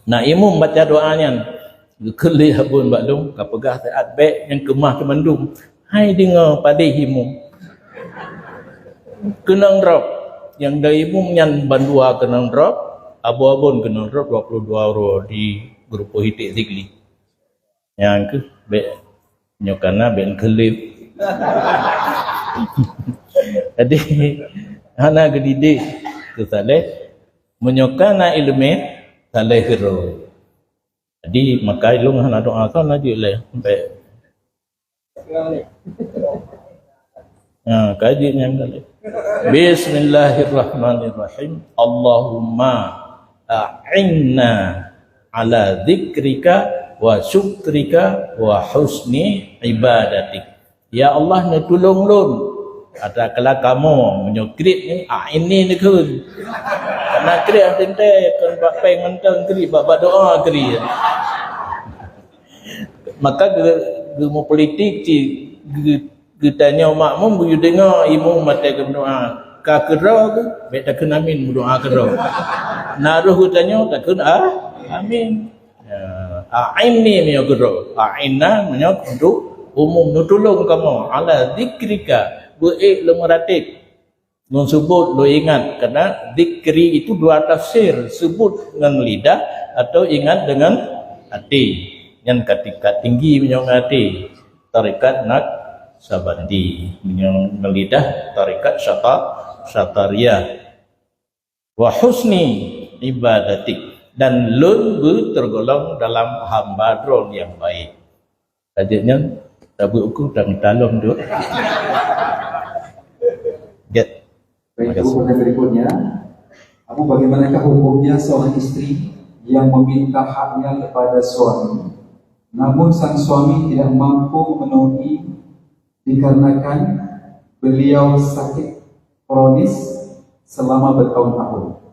Na imum baca doa nyan, geukheun lé abon bak lôn, ka peugah siat bèk nyang keumah teumandum. Hai deungoe padé imum. Keunong drob. Nyang dong imum nyan bandua keunong drob, abon-abon keunong drob dua puluh dua uroe di Geureupoh Iték Sigli. Nyang keuh bèk nyoe kana bèk kheulép. Jadi hana geudidik keu saleh. Meunyoe kana ileumèe, saleh keudroe. Jadi maka ilôn hana doa, kon na jeuet lé bèk. Ha, ka jeuet nyang ka lé. Bismillahirrahmanirrahim. Allahumma a'inna ala dzikrika wa syukrika wa husni ibadatik. Ya Allah, neutulông lôn. Ata kala kamoe meunyoe kriet ni, a'inni neukheun. Karena kriet teuntèe kon bak péng mantong kriet, bak, bak doa kriet. Maka geu-, geumeupolitik cit, geu-, geutanyoe makmum geuyue deungoe imum watèe geumeudoa. Ka keudroe geuh, bèk takheun amin meudoa keudroe. Na roh geutanyoe takheun, ah, amin. Ya, a'inni meunyoe keudroe. A'inna meunyoe untuk umum, neutulông kamoe. Ala dzikrika, beuék lôn meuratéb. Lôn seubut, lôn ingat, karena zikri itu dua tafsir, seubut ngon lidah atau ingat dengan até. Nyan ka tingkat tinggi meunyoe ngon até, tarekat Naqsabandi. Meunyoe ngon lidah, tarekat Syata-, Syatariyah. Wa husni ibadatik, dan lôn beuteurgolong dalam hamba droe nyang baik. Lagèe nyan, tabeuet uku dan talom tu. Get. Baik, Terima kasih. Ibu, pertanyaan berikutnya. Abu, bagaimanakah hukumnya seorang istri yang meminta haknya kepada suami, namun sang suami tidak mampu memenuhi dikarenakan beliau sakit kronis selama bertahun-tahun?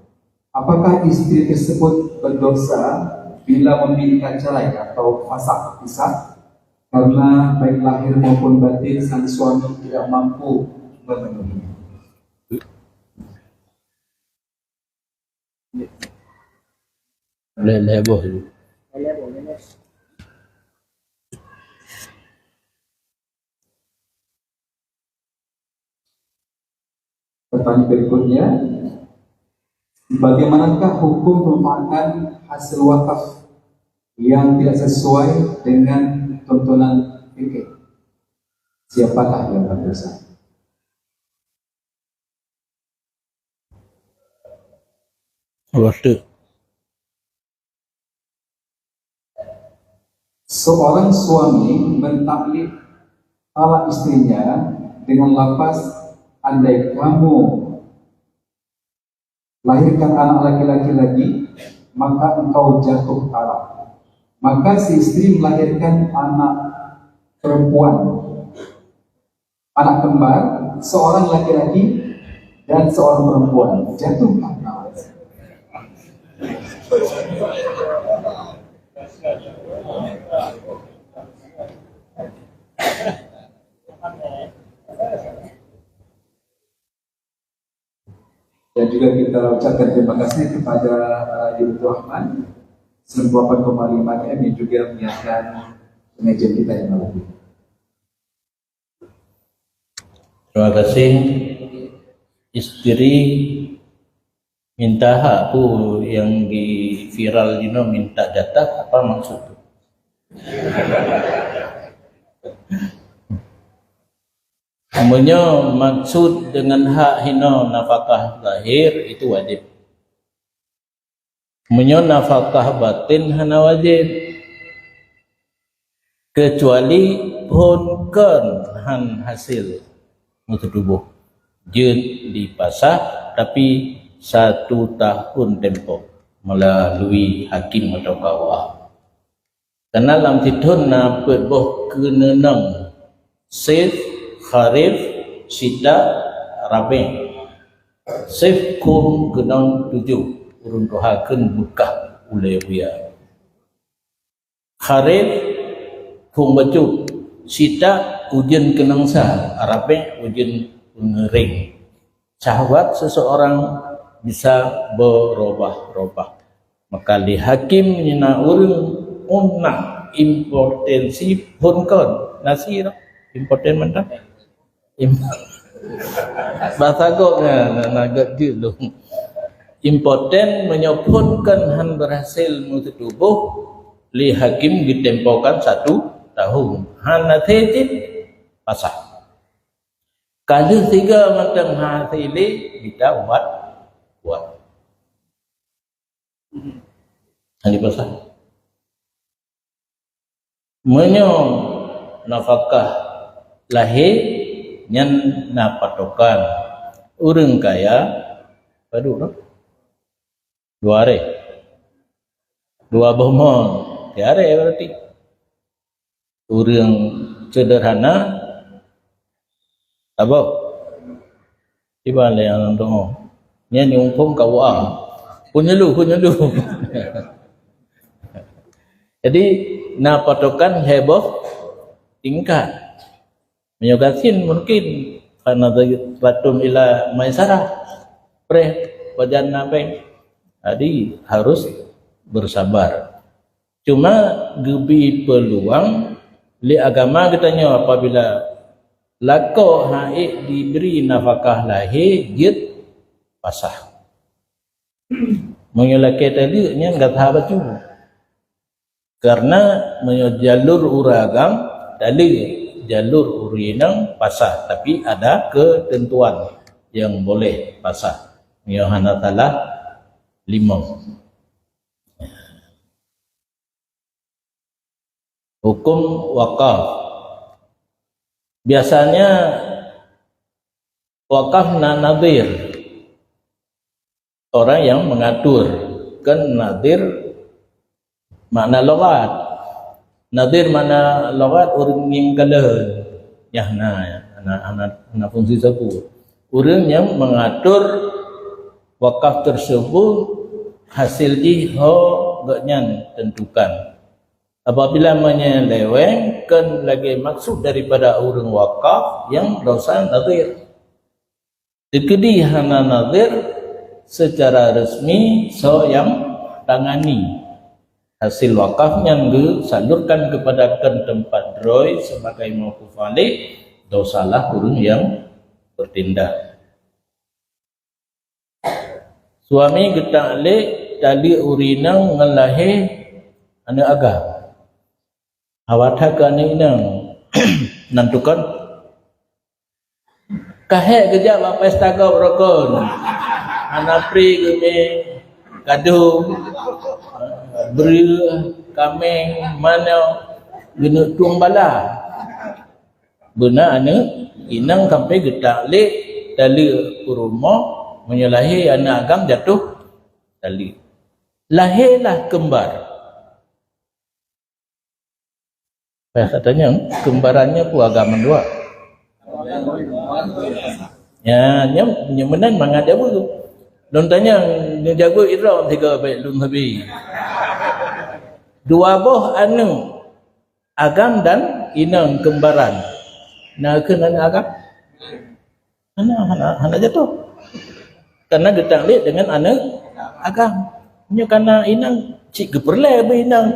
Apakah istri tersebut berdosa bila meminta cerai atau fasakh, pisah, karena baik lahir maupun batin sang suami tidak mampu memenuhinya? Lé-, lé boh. Pertanyaan berikutnya, bagaimanakah hukum memanfaatkan hasil wakaf yang tidak sesuai dengan tuntunan fikih? Siapakah yang berdosa? Rasa. Seorang suami mentaklid talak istrinya dengan lafaz, "Andai kamu lahirkan anak laki-laki lagi, maka engkau jatuh talak." Maka si istri melahirkan anak perempuan, anak kembar, seorang laki-laki dan seorang perempuan. Jatuh talak. Dan juga kita ucapkan terima kasih kepada, uh, Ibu Rahman, sembilan puluh delapan koma lima M, yang juga menyiapkan pengajian kita di malam ini. Terima kasih. Istri minta hak tu yang di viral jinoe, minta jatah, apa maksud tu? Meunyoe maksud deungon hak hinoe nafakah zahir, itu wajib. Meunyoe nafakah batin hana wajib, keucuali phon kon han hasil meuseutuboh, jeuet dipasah, tapi satu tahun tempoh melalui hakim atau kawa. Karena lam sithon na peuet boh keuneunong, Saif, Kharif, Syita, Rabi'. Saif khueng keunong tujoh, ureueng tuha kheun beukah ulèe buya. Kharif khueng bacut, Syita ujeuen keunong sa, Rabi' ujeuen peungeuréng. Syahwat seseorang bisa berubah-ubah. Maka lé hakim nyan na ureueng unang impotensi phon kon. Nasi dah impoten mantap. Im-, bahasa gop nyan, na, na gop jeuet lom. Impoten meunyoe phon kon han berhasil meuseutuboh, lé hakim geutempokan satu tahun. Han hasé cit pasah. Ka lheueh tiga mantong hase lé, mita ubat kuat. Hana pasah. Meunyoe nafakah lahé, nyan na patokan. Ureuëng kaya padub tu? Dua haré. Dua boh mon. Tiga haré berarti. Ureuëng sederhana saboh. Kiban lé nyang lam teungoh. Nyan nyang muphom K U A. Peue nyoe lôn, peue nyoe lôn. Jadi, na patokan lhée boh tingkat. Meunyoe gasien mungkin, "Fa nadhratum ila maisarah." Preh pajan na péng. Jadi, harus bersabar. Cuma geubri peuluang lé agama geutanyoe apabila lakoe han ék dibri nafakah lahé jeuet pasah. Meunyoe lakée taleuek nyan gata bacut. Karena meunyoe jalur ureuëng agam taleuek, jalur ureuëng inong pasah, tapi ada ketentuan yang boleh pasah. Meunyoe hana salah, limong. Hukum wakaf. Biasanya wakaf na nadhir. Orang yang mengatur. Kan nadhir makna lughat. Nadhir makna lughat ureuëng nyang kalon. Nyang na, na, na, na fungsi sapeue. Ureuëng nyang mengatur wakaf tersebut hasil jih ho gobnyan tentukan. Apabila meunyeuleweng kon lagée maksud daripada ureuëng wakaf nyang dosa nadhir. Teukeudi hana nadhir secara resmi soe nyang tangani. Hasil wakaf nyan geusalurkan kepada kon teumpat droe sebagai mauquf alaih, dosalah ureuëng nyang bertindak. Suami geutak lé taleuek ureuëng inong ngon lahé aneuëk agam. Hawa that keu aneuëk inong nan tukon. Ka hék geujak bak pesta gob rukon. Hana pri geumé kado, breueh, kaméng, manok, geuneuk tueng bala. Beuna aneuëk inong sampai geutak lé taleuek u rumoh, meunyoe lahé aneuëk agam jatuh taleuek. Lahé lah kembar. Payah tatanyong, kembarannya peue agam mandua? Ya, nyan, nyan meunan mangat jaweub. Lôn tanyong, nyoe jaweub idroe tiga baik lôn sabe. Dua boh aneuëk agam dan inong kembaran. Na kheun aneuëk agam? Hana, hana, hana jatuh. Karena geutak lé dengan aneuëk agam. Nyoe kana inong cit geupeureulée beu inong.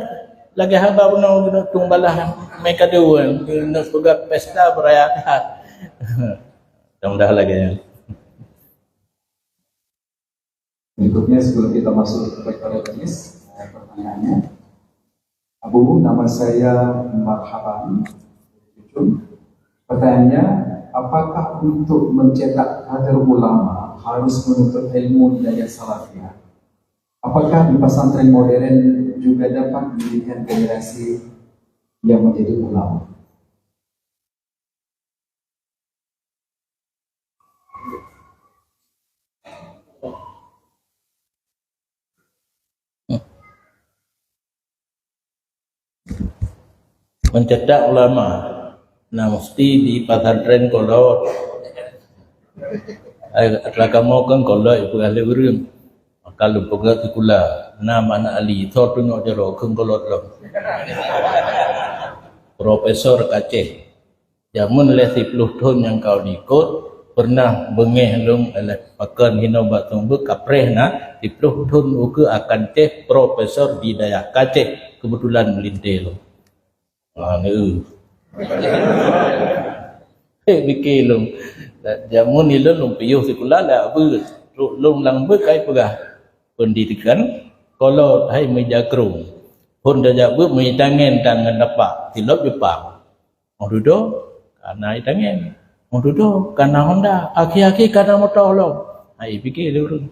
Lagée haba bunoe geuneuk tueng bala mé kado, geuneuk peugah pesta beuraya that. Mudah-mudahan lagée nyan. Berikutnya, sebelum kita masuk kepada majelis, ada pertanyaannya. Abu, nama saya Marhaban. Pertanyaannya, apakah untuk mencetak kader ulama harus menuntut ilmu di Dayah Salafiyah? Apakah di pesantren modern juga dapat mendirikan generasi yang menjadi ulama? Mencetak ulama, nah, mesti di pesantren kolot. Ai, atra kamoe kan kolot, ipeugah lé ureuëng. Maka lôn peugah sikula, na aneuk Ali, tho tunyok jaroe, kheun kolot lom. Profesor ka Aceh. Jameun lhée siploh thon nyang ka likot, pernah beungéh lôn lhée pakon hinoe bak sumbeue kapreh na siploh thon ukeue akan Aceh, profesor di dayah ka Aceh, keubeutulan meulintée lôn. Ah, neu. Hei, pike lôn. Jameun ilôn lôn piôh sikula lé abeuet. Trok lôn lam beuet kai peugah, pendidikan kolot hai meujakrong. Phon tajak beuet meuitangen tangan dapak, silop jepang. Oh dudoe, kana itangen. Oh dudoe, kana Honda. Akhé-akhé kana moto lom. Hai pike lé ureuëng.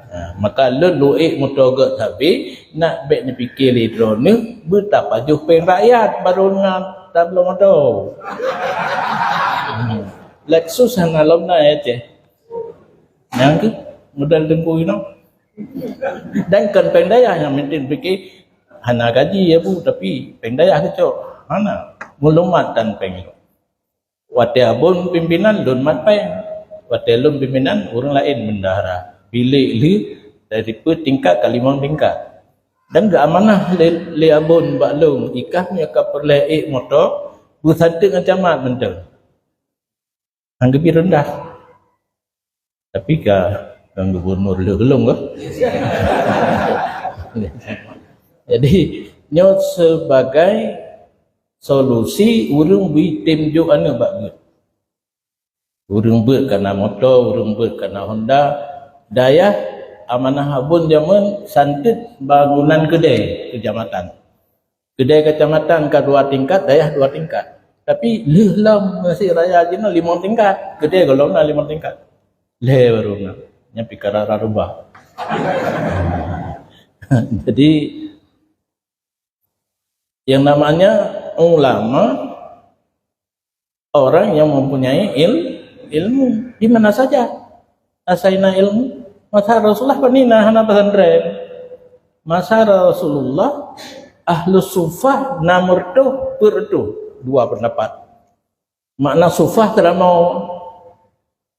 Ha, maka lôn luwék moto gét sabe, nak bék neupike lé droeneuh, beutapajoh péng rakyat, barô na tabloe moto. Hmm. Lexus hana lom na ya Aceh. Nyang keuh model teungku inoe. Dan kon péng dayah nyang mungken pike hana gaji ya bu, tapi péng dayah keucok. Hana. Meulumat dan péng. Watée Abon pimpinan lôn mat péng. Watée lôn pimpinan ureuëng laén bendahara. Bilék lheueh dari peuet tingkat ka limong tingkat. Dan geuamanah lé, lé Abon bak lôn, ikah meunyoe ka peureulée ék moto, beusanteuk ngon camat mantong. Hana geubi reundah. Tapi ka ngon gubernur lheueh lôn kah? Jadi nyoe sebagai solusi ureuëng beutem jok aneuëk bak geuet. Ureuëng beuet kana moto, ureuëng beuet kana Honda. Dayah amanah Abon jameun santeuk bangunan keudée keucamatan. Keudée keucamatan ka dua tingkat, dayah dua tingkat. Tapi lheueh lom Mesjid Raya jinoe limong tingkat. Keudée gohlom na limong tingkat. Lhée baru na. Nyan pikara rubah. Jadi yang namanya ulama orang yang mempunyai il, ilmu di mana saja. Asaina ilmu. Masa Rasulullah panina hana pesantren. Masa Rasulullah ahlu sufah na meureutoh peuet reutôh, dua pendapat. Makna sufah seuramoe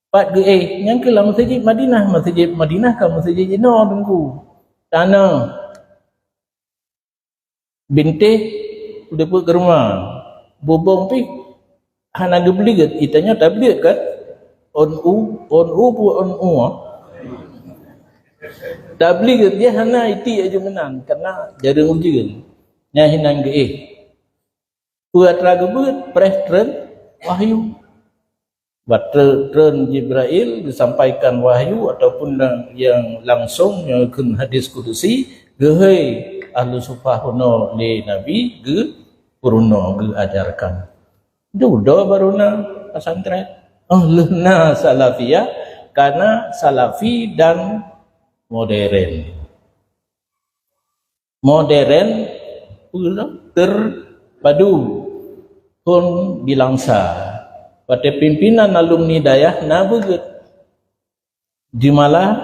pat geuéh nyang keu lam masjid Madinah, masjid Madinah ka masjid jinoe teungku. Tanah bintéh udeupeuk keureuma, bubong pih hana geubliget, itanyoe tabliget kan? On u, on u pu on u. Tabliget dia hana iti aju meunan karena jareueng ujeuen. Nyan hinan geuéh. Peue atra geubeuet preh treun wahyu. Watreuk treun Jibrail geusampaikan wahyu ataupun yang langsung nyoe kheun hadis kudusi, geuhôi ahlu sufah unoe lé Nabi geupeurunoe geuajarkan. Dudoe baru na pesantren. Oh lheueh na salafiyah karena salafi dan modern. Modern terpadu phon bilangsa. Watée pimpinan alumni dayah na beugét Jimala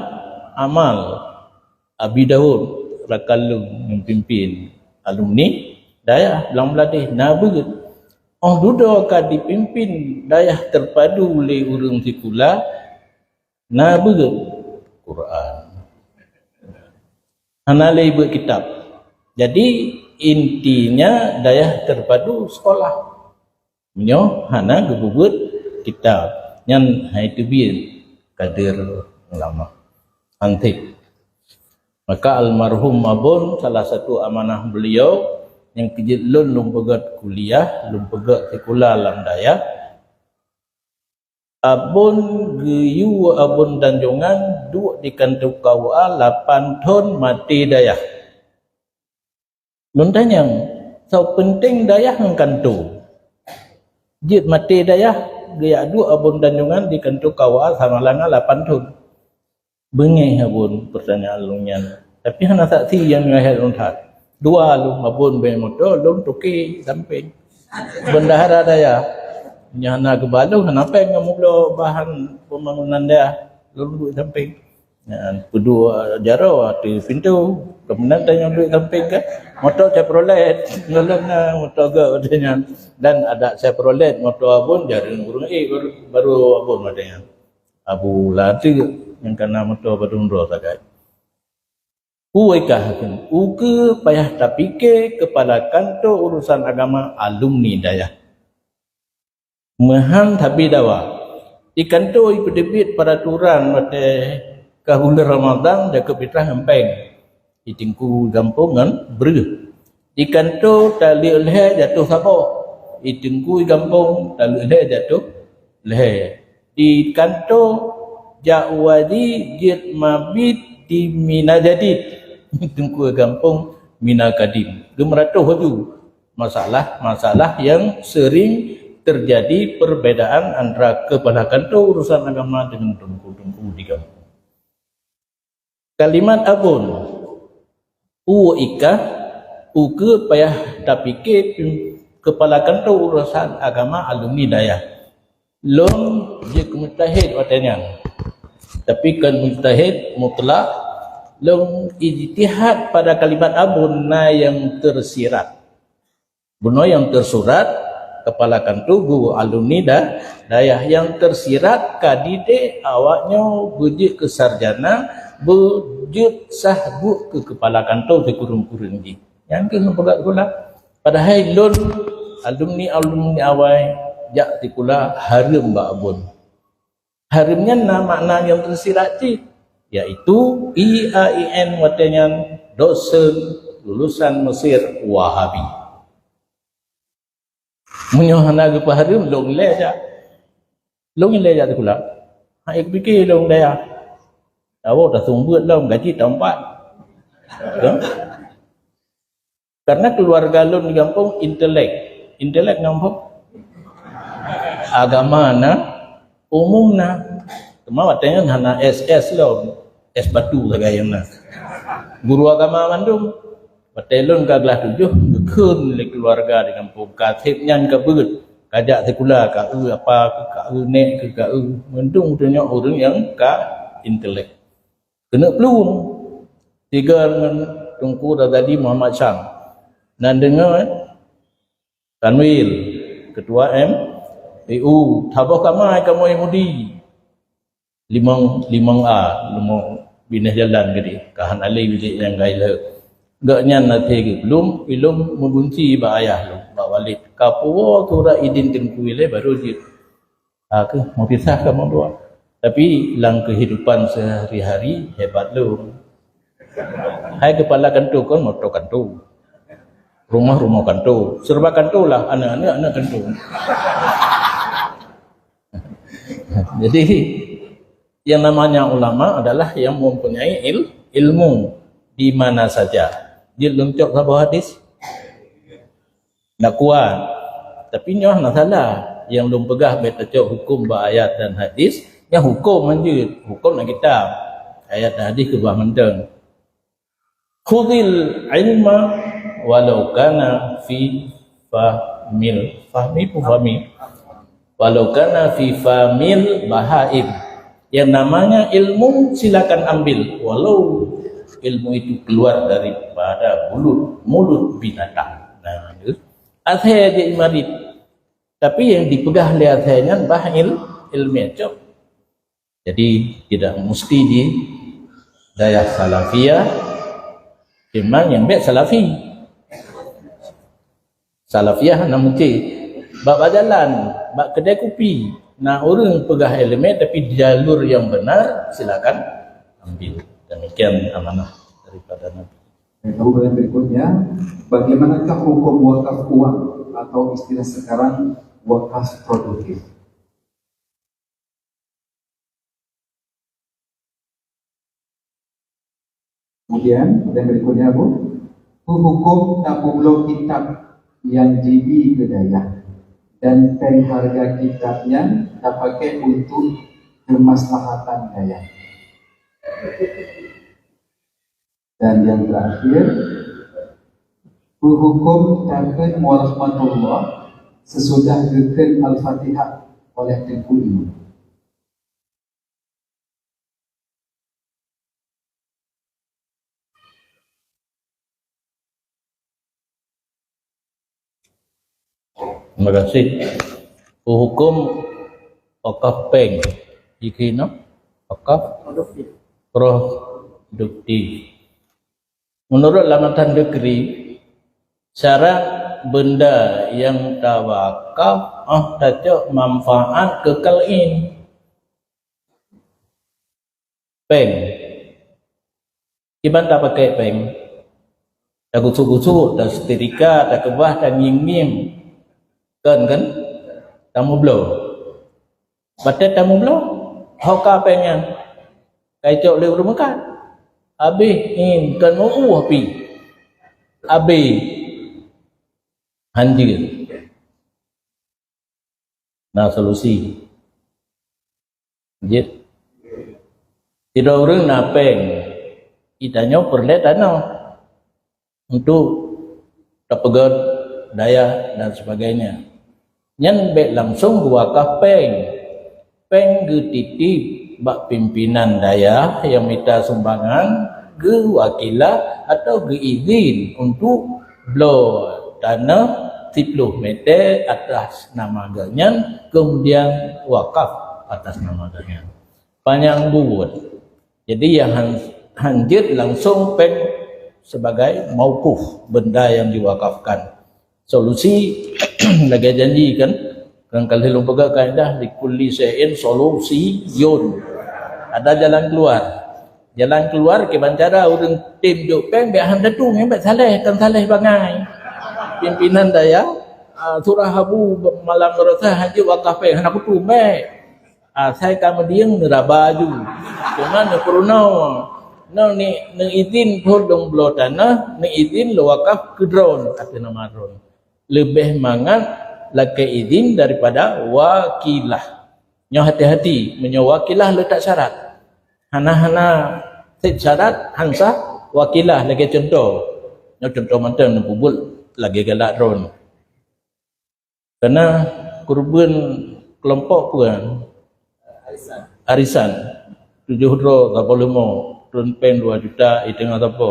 Amal Abi Daud rakan lôn nyang pimpin alumni dayah Blang Bladeh na beugét. Oh dudoe ka dipimpin dayah terpadu lé ureuëng sikula na beugét Quran. Hana lé beuet kitab. Jadi intinya dayah terpadu sekolah. Meunyoe hana geubeuet kitab, nyan hai teubiet kader ulama. Antik. Maka almarhum Abon salah satu amanah beliau nyang keujeuet lôn lôn peugét kuliah, lôn peugét sikula lam dayah, Abon geuyue Abon Tanjongan duek di kantô K U A lapan thon maté dayah. Lôn tanyong, soe peunteng dayah ngon kantô? Jeuet maté dayah geujak duek Abon Tanjongan di kantô K U A Samalanga lapan thon. Beungéh Abon peurtanyaan lôn nyan, tapi hana saksi nyang ngeulahék lôn that. Dua lôn Abon bée moto, lôn toke sampéng. Bendahara dayah. Nyang hana geubaloh, hana péng ngon mubloe bahan pembangunan dayah. Lôn duek sampéng. Nyan, peudua jaroe ateueh pintoe. Keumudian tanyong duek sampéng kan. Moto Chevrolet. Ngon lôn na moto geuh watée nyan. Dan adak Chevrolet, moto Abon, jareueng ureuëng ék baru, baru Abon watée nyan. Abu Lateuk nyang kana moto padum droe sagai. Uwai kah ukeue payah tapike keupala kantô urusan agama alumni dayah. Meuhan sabe dawa. Di kantô ipeuteubiet peuraturan watée ka buleuen Ramadhan jakeup fitrah ngon péng. Di Teungku gampông ngon breueh. Di kantô taleuek lhée jatoh saboh. Di Teungku gampông taleuek lhée jatoh lhée. Di kantô jak wali jeuet mabit di Mina Jadid. Teungku gampông Mina Kadim. Geumeuratoh laju. Masalah-masalah yang sering terjadi perbedaan antara kepala kantor urusan agama dengan teungku-teungku di kampung. Kalimat Abon, u ikah, ukeue payah tapike pim-, kepala kantor urusan agama alumni dayah. Lôn jeuet keu mujtahid watée nyan. Tapi kon mujtahid mutlak, lôn ijtihad pada kalimat Abon na nyang teusirat. Bunoe nyang teusurat, kepala kanto guru alumni da-, dayah nyang teusirat ka dideh awaknyoe beujeuet keu sarjana, beujeuet sah buet keu kepala kanto sikureueng-kureueng jih. Nyan keuh nyang peugah sikula. Padahai lôn alumni-alumni awai jak sikula hareuem bak Abon. Hareuem nyan na makna nyang teusirat cit, yaitu I A I N watée nyan dosen lulusan Mesir Wahabi. Meunyoe hana geupeuhareuem, lôn ilée jak. Lôn ilée jak sikula. Hai kupike lôn dayah. Tawoe taseumeubeuet lom gaji taumpat. Kan? Karena keuluwarga lôn di gampông intelek. Intelek ngon phôn? Agama na, umum na. Teuma watée nyan hana S S lom, S batu sagai nyang na. Guru agama mandum. Watée lôn ka glah tujoh, geukheun lé keuluwarga di gampông, ka seb nyan ka beuet, ka jak sikula, ka eu apa, ka eu nék, ka eu, mandum tunyok ureuëng nyang ka intelek. Keuneuk plueng. Sigoe ngon Teungku Razali Muhammad Syam. Na deungoe, eh? Tanwil, Ketua M P U, saboh kama kamoe Yahudi. Limong, limong A, limong binéh jalan geude, ka hana lé bilék nyang gai lheueh. Gobnyan até geuh lôn, ilôn meugunci bak ayah lôn, bak Walid. Ka puwoe surat idin Teungku ilée baru jeuet. Ha, keuh, meupisah kamoe dua. Tapi lam kehidupan sehari-hari, hebat lom. Hai kepala kanto kon moto kanto. Rumah-rumah kanto. Serba kanto lah, aneuk-aneuk, aneuk kanto. Jadi, yang namanya ulama adalah yang mempunyai il-, ilmu di mana saja. Jeuet lôn cok saboh hadis. Nak kuat. Tapi nyoe hana salah. Nyang lôn peugah bèk tacok huköm bak ayat dan hadis, nyan huköm hanjeuet. Huköm lam kitab. Ayat dan hadis keubah mantong. Khudhil ilma walau kana fi fahmil. Fahmi pu fahmi? Walau kana fi famil bahaim. Yang namanya ilmu silakan ambil, walau ilmu itu keluar daripada mulut, mulut binatang. Nah, itu. Asai jeuet marit. Tapi yang dipeugah lé asai nyan bah il-, ilmiah cok. Jadi, tidak mesti di dayah Salafiyah, cuma nyang bèk Salafi. Salafiyah na meucé. Bak, bak jalan, bak keudè kupi, na ureueng peugah ileumèe, tapi jalur nyang benar, silakan ambil. Demikian amanah daripada Nabi. Kemudian berikutnya, bagaimanakah hukum wakaf uang atau istilah sekarang wakaf produktif? Kemudian, yang berikutnya, Bu, hukum tapeubloe kitab nyang jibi keu dayah dan péng hareuga kitab nyan tapaké untuk keumaslahatan dayah. Dan yang terakhir, hukum takheun warahmatullah sesudah geukheun Al-Fatihah oleh Teungku Imum. Terima kasih. Hukum wakaf péng. Jikheun wakaf produktif. Menurut lam matan dekri, syarat benda nyang tawakaf óh tacok manfaat keu kalin. Péng. Kiban tapaké péng? Tagusok-gusok, tasetrika, takeubah, tangieng-ngieng. Kon, kan? Tameubloe. Watèe tameubloe, ho ka péng nyan? Ka icok lé ureueng meukat. Abéh, in, kon meu-ueh pih. Abéh. Hanjeuet. Na solusi. Jeuet. Sidroe ureueng na péng, geutanyoe peureulèe tanoh untuk tapeugöt dayah dan sebagainya. Nyan bèk langsung geuwakaf péng. Péng geutitip bak pimpinan dayah nyang mita sumbangan, geuwakilah atau geuizin untuk bloe tanoh siploh meter atas nama geuhnyan, kemudian wakaf atas nama geuhnyan. Panyang buet. Jadi, nyang han, han jeuet langsung péng sebagai mauquf, benda yang diwakafkan. Solusi, lagèe janji kan, kan ka lheueh lôn peugah kaedah, "Likulli syai'in solusiyun." Ada jalan keluar. Jalan keluar kiban cara ureueng tem jok péng, bèk han tatu, nyan bèk saleh, kan saleh bangai. Pimpinan dayah, ah, surah Abu Malam Meurasa han jeuet wakaf péng, hana kutu, bèk. Asai ka meudieng neuraba aju. Teuma neupeurunoe. Neu ni, neuizin phon lôn bloe tanoh, neuizin lôn wakaf keu droen, ateueh nama droen. Leubeh mangat lakèe izin daripada wakilah. Nyoe hati-hati, meunyoe wakilah leutak syarat. Hana-hana sép syarat, han sah wakilah lagèe cuntoh. Nyoe cuntoh mantong neupeubuet lagèe galak droen. Kana keureubeuen keulompok peue? Arisan. Tujoh droe saboh leumo, treun péng dua juta, i teungoh sapo.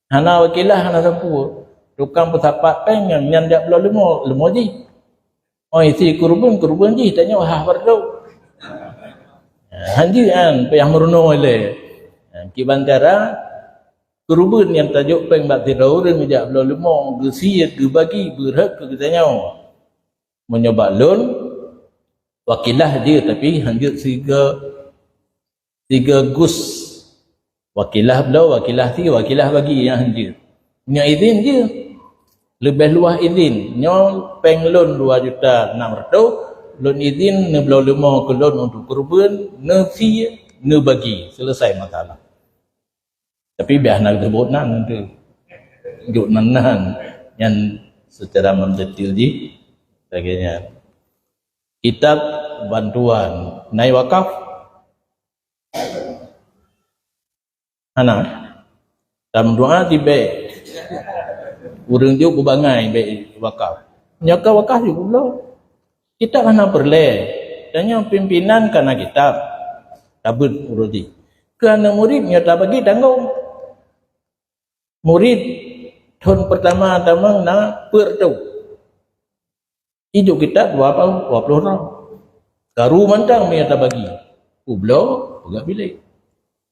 Hana wakilah, hana sapeue. Tukang peusapat péng nyan, nyan jak bloe leumo, leumo jih. Oh, isi keureubeuen, keureubeuen jih, tanyoe hah beureudôk. Han jeuet nyan, payah meurunoe ilèe. Kiban cara, keureubeuen nyang tajok péng bak sidroe ureueng jak bloe leumo, geusie, geubagi, beurhot keu geutanyoe. Meunyoe bak lôn, wakilah jeuet, tapi han jeuet siga, siga gus. Wakilah bloe, wakilah sie, wakilah bagi, nyan han jeuet. Nyoe izin jeuet. Leubeh luwah izin. Nyoe péng lôn dua juta nam reutôh, lôn izin neubloe leumo keu lôn untuk keureubeuen, neusie, neubagi. Selesai masalah. Tapi bèk hana geuseubuet nan tu. Jok nan-nan. Nyan secara mendetil jih lagèe nyan. Kitab bantuan, na i wakaf? Hana. Tam doa tibèe. Ureueng jok beubangai bèk wakaf. Nyoe ka wakaf jok goblok. Kitab hana peureulèe. Tanyoe pimpinan ka na kitab. Tabeuet uroe jih. Keu aneuk murit nyoe tabagi tanggong. Murit thon peurtama tamong na peuet reutôh. Ijok kitab dua ploh, dua ploh droe. Karu mantong meunyoe tabagi. Peubloe, peugah bilék.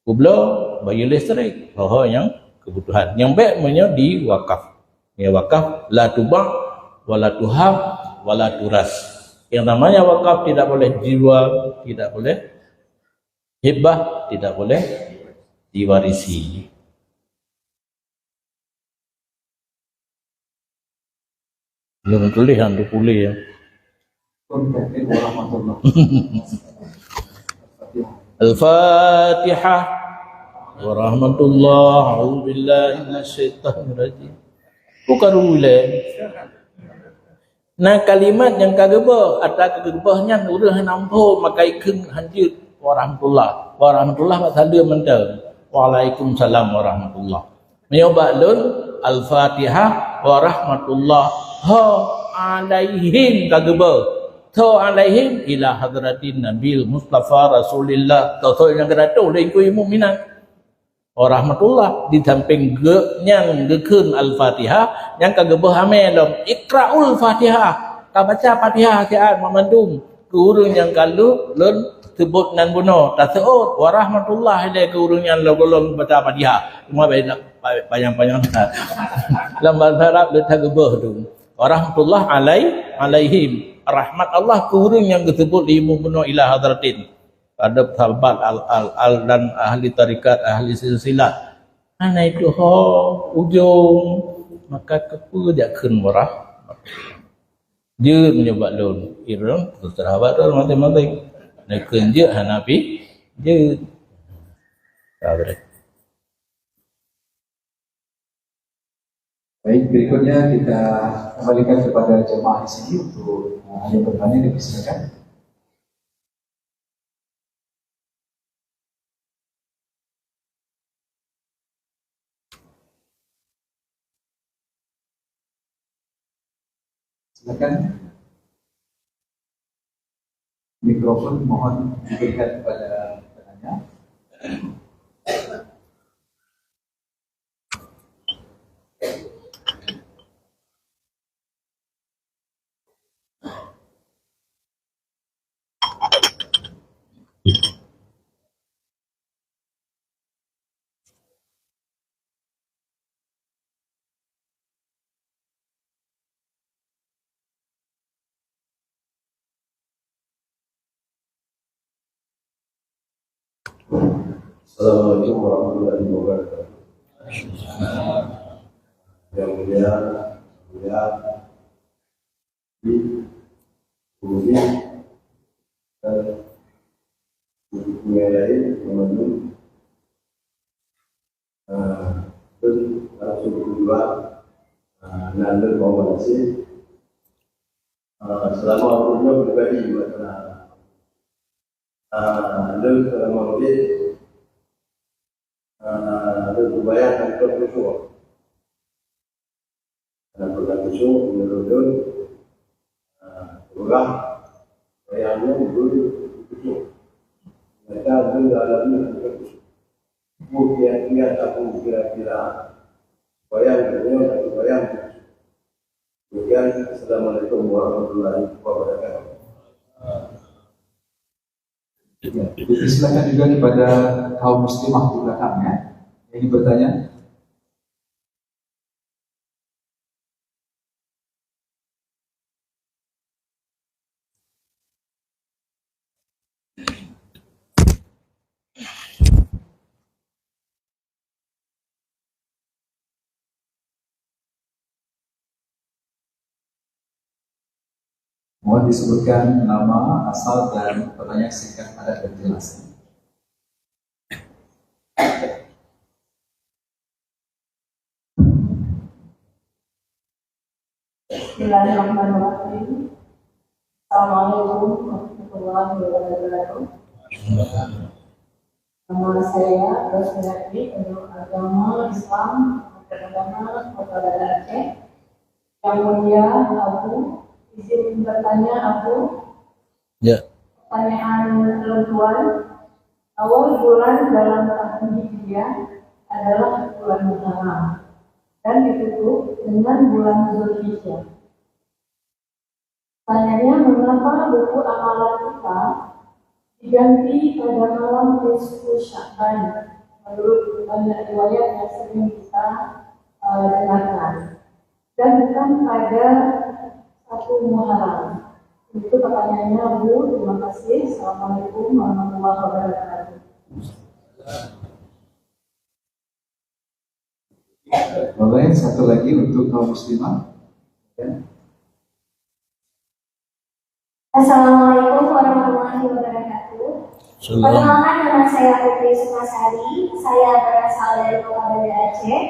Peubloe, bayeue listrik. Ho-ho nyang keubutuhan. Nyang bèk meunyoe diwakaf. Meunyoe wakaf, la tuba', wa la tuhab, wa la turas. Yang namanya wakaf tidak boleh dijual, tidak boleh hibah, tidak boleh diwarisi. Lôn tuléh han tuléh, ya. Al-Fatihah. Warahmatullah. A'udzubillahi minasyaitonirrajim. Bukan ulèe. Na kalimat nyang ka geubeuh, ata ka geubeuh nyan ureueng hana muphom, maka ikheun han jeuet, "Warahmatullah." Warahmatullah bak saleuem mantong. "Waalaikumsalam warahmatullah." Meunyoe bak lôn, "Al-Fatihah warahmatullah." Ho alaihim ka geubeuh. Tho alaihim ila hadratin Nabil Mustafa Rasulillah. Tho, tho nyang keudatoh lé ibu mukminat. Warahmatullah, di sampéng geuh nyan geukheun Al-Fatihah, nyang ka geubeuh amé lom, "Iqra'ul Fatihah." Ka baca Fatihah siat mandum. Keu ureueng nyang ka lheueh lôn seubut nan bunoe, taseuôt, "Warahmatullah" ilèe keu ureueng nyan lom-lom baca Fatihah. Cuma bèk na panyang-panyang that. Lam bahasa Arab lôn that geubeuh tu. "Warahmatullah alai-, alaihim." Rahmat Allah keu ureueng nyang geuseubut lé ibu bunoe ila hadratin. Padub sahabat al, al, al dan ahli tarekat, ahli silsilah. Hana itu ho ujong, maka keupeue jak kheun murah? Jeuet meunyoe bak lôn, irem, terserah bak lôn maséng-maséng. Neukheun jeuet hana pi, jeuet. Sabar. Baik, berikutnya kita kembalikan kepada jemaah di sini untuk, eh, ada yang bertanya, dipersilakan. Silakan. Mikrofon mohon diberikan kepada Assalamualaikum warahmatullahi wabarakatuh. Yang mulia, yang mulia, kemudian, dan yang lain, yang lain, eh, dan langsung kedua, eh, dan dan mau masih, eh, selama umurnya pribadi buat, eh, eh, dan selama murid, eh, dan berbayar dan bersyukur. Karena pernah khusyuk menurut lôn, ah, urang bayang nyoe betul khusyuk. Nyata lôn alami angkat khusyuk. Bukan tiap-tiap tahun kira-kira bayang nyoe atau bayang khusyuk. Demikian, Assalamualaikum warahmatullahi wabarakatuh. Ya, dipersilakan juga kepada kaum muslimah di belakang, ya. Yang ingin bertanya? Mohon disebutkan nama, asal, dan pertanyaan singkat, padat, dan jelas. Bismillahirrahmanirrahim. Assalamualaikum warahmatullahi wabarakatuh. Nama saya Rosmiati, penuh agama Islam, beragama Kota Banda Aceh. Yang mulia Abu, izin bertanya, Abu. Ya. Pertanyaan lôn tuan, awal bulan dalam tahun Hijriah adalah bulan Muharram dan ditutup dengan bulan Zulhijjah. Tanyanya, mengapa buku amalan kita diganti pada malam nisfu Sya'ban menurut banyak riwayat yang sering kita, eh, dengarkan, dan bukan pada satu Muharram? Itu pertanyaannya, Bu. Terima kasih. Assalamualaikum warahmatullahi wabarakatuh. Boleh, satu lagi untuk kaum muslimah. Ya. Assalamualaikum warahmatullahi wabarakatuh. Salam. Perkenalkan, nama saya Putri Sukmasari. Saya berasal dari Kota Banda Aceh.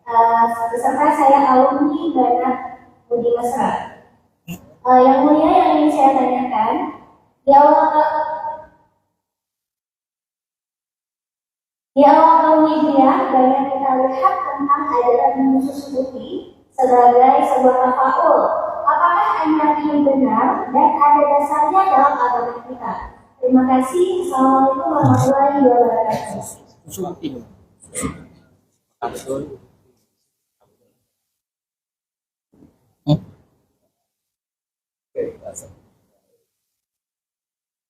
Eh, beserta saya alumni Banda Budi Mesra. Eh, yang mulia, yang ingin saya tanyakan, di awal Di awal tahun Hijriah, banyak kita lihat tentang ajaran khusus Sufi sebagai sebuah tafaul. Apakah ajaran ini benar dan ada dasarnya dalam agama kita? Terima kasih. Assalamualaikum warahmatullahi wabarakatuh.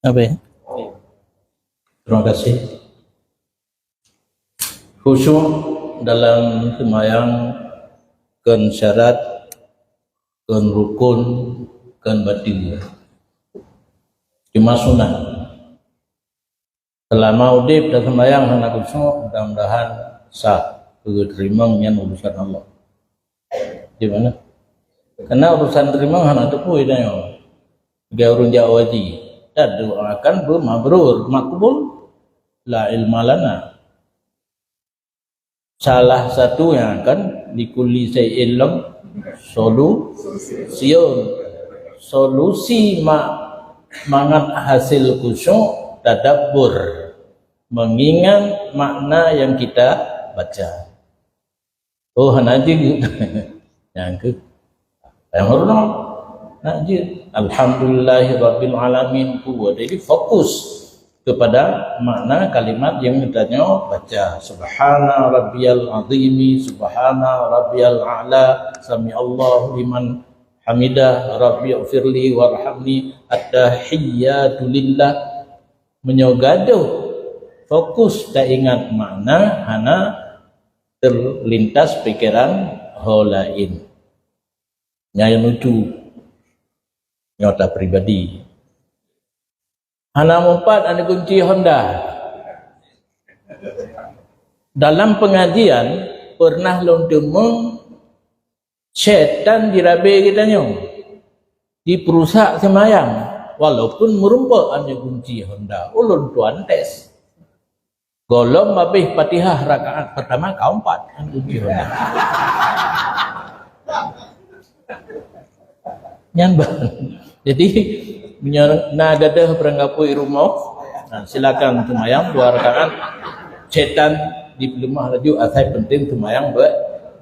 Apa ya? Terima kasih. Khusyuk dalam sembahyang kon syarat, kon rukun, kon batin. Cuma sunat. Selama udeb dan sembahyang hana khusyuk, mudah-mudahan sah. Keu teurimong nyan urusan Allah. Di mana? Karena urusan teurimong hana teupeu tanyoe. Bagi ureueng jak haji, dan doakan beumabrur, makbul, la ilma lana. Salah satu yang akan, likulli syai'in lahu solusyun. Solusi ma-, mangat hasil khusyuk, tadabbur, mengingat makna yang kita baca. Oh, hana jeuet. Nyang keu Nyang meurunoe, nak jeuet. Alhamdulillahirabbil alamin. Kuat. Jadi fokus kepada makna kalimat yang kita nyoe baca. Subhana rabbiyal azimi, subhana rabbiyal a'la, sami'allahu liman hamidah, rabbighfirli warhamni, at-tahiyyatu lillah. Meunyoe gadoh fokus taingat makna, hana terlintas pikiran ho laén. Nyan nyang lucu. Nyoe ata pribadi. Hana meupat aneuk kunci Honda. Dalam pengajian pernah lôn teumé setan jirabe geutanyoe, jipeurusak seumayang, walaupun meurumpok hana kunci Honda. Ulôn tuan tes. Gohlom habéh Fatihah rakaat pertama ka umpat kan kunci Honda. Nyan ban. Jadi meunyoe na gadoh barangkapeue rumoh, nah, silakan seumayang dua rakaat. Setan dipeuleumah laju asai penting seumayang beu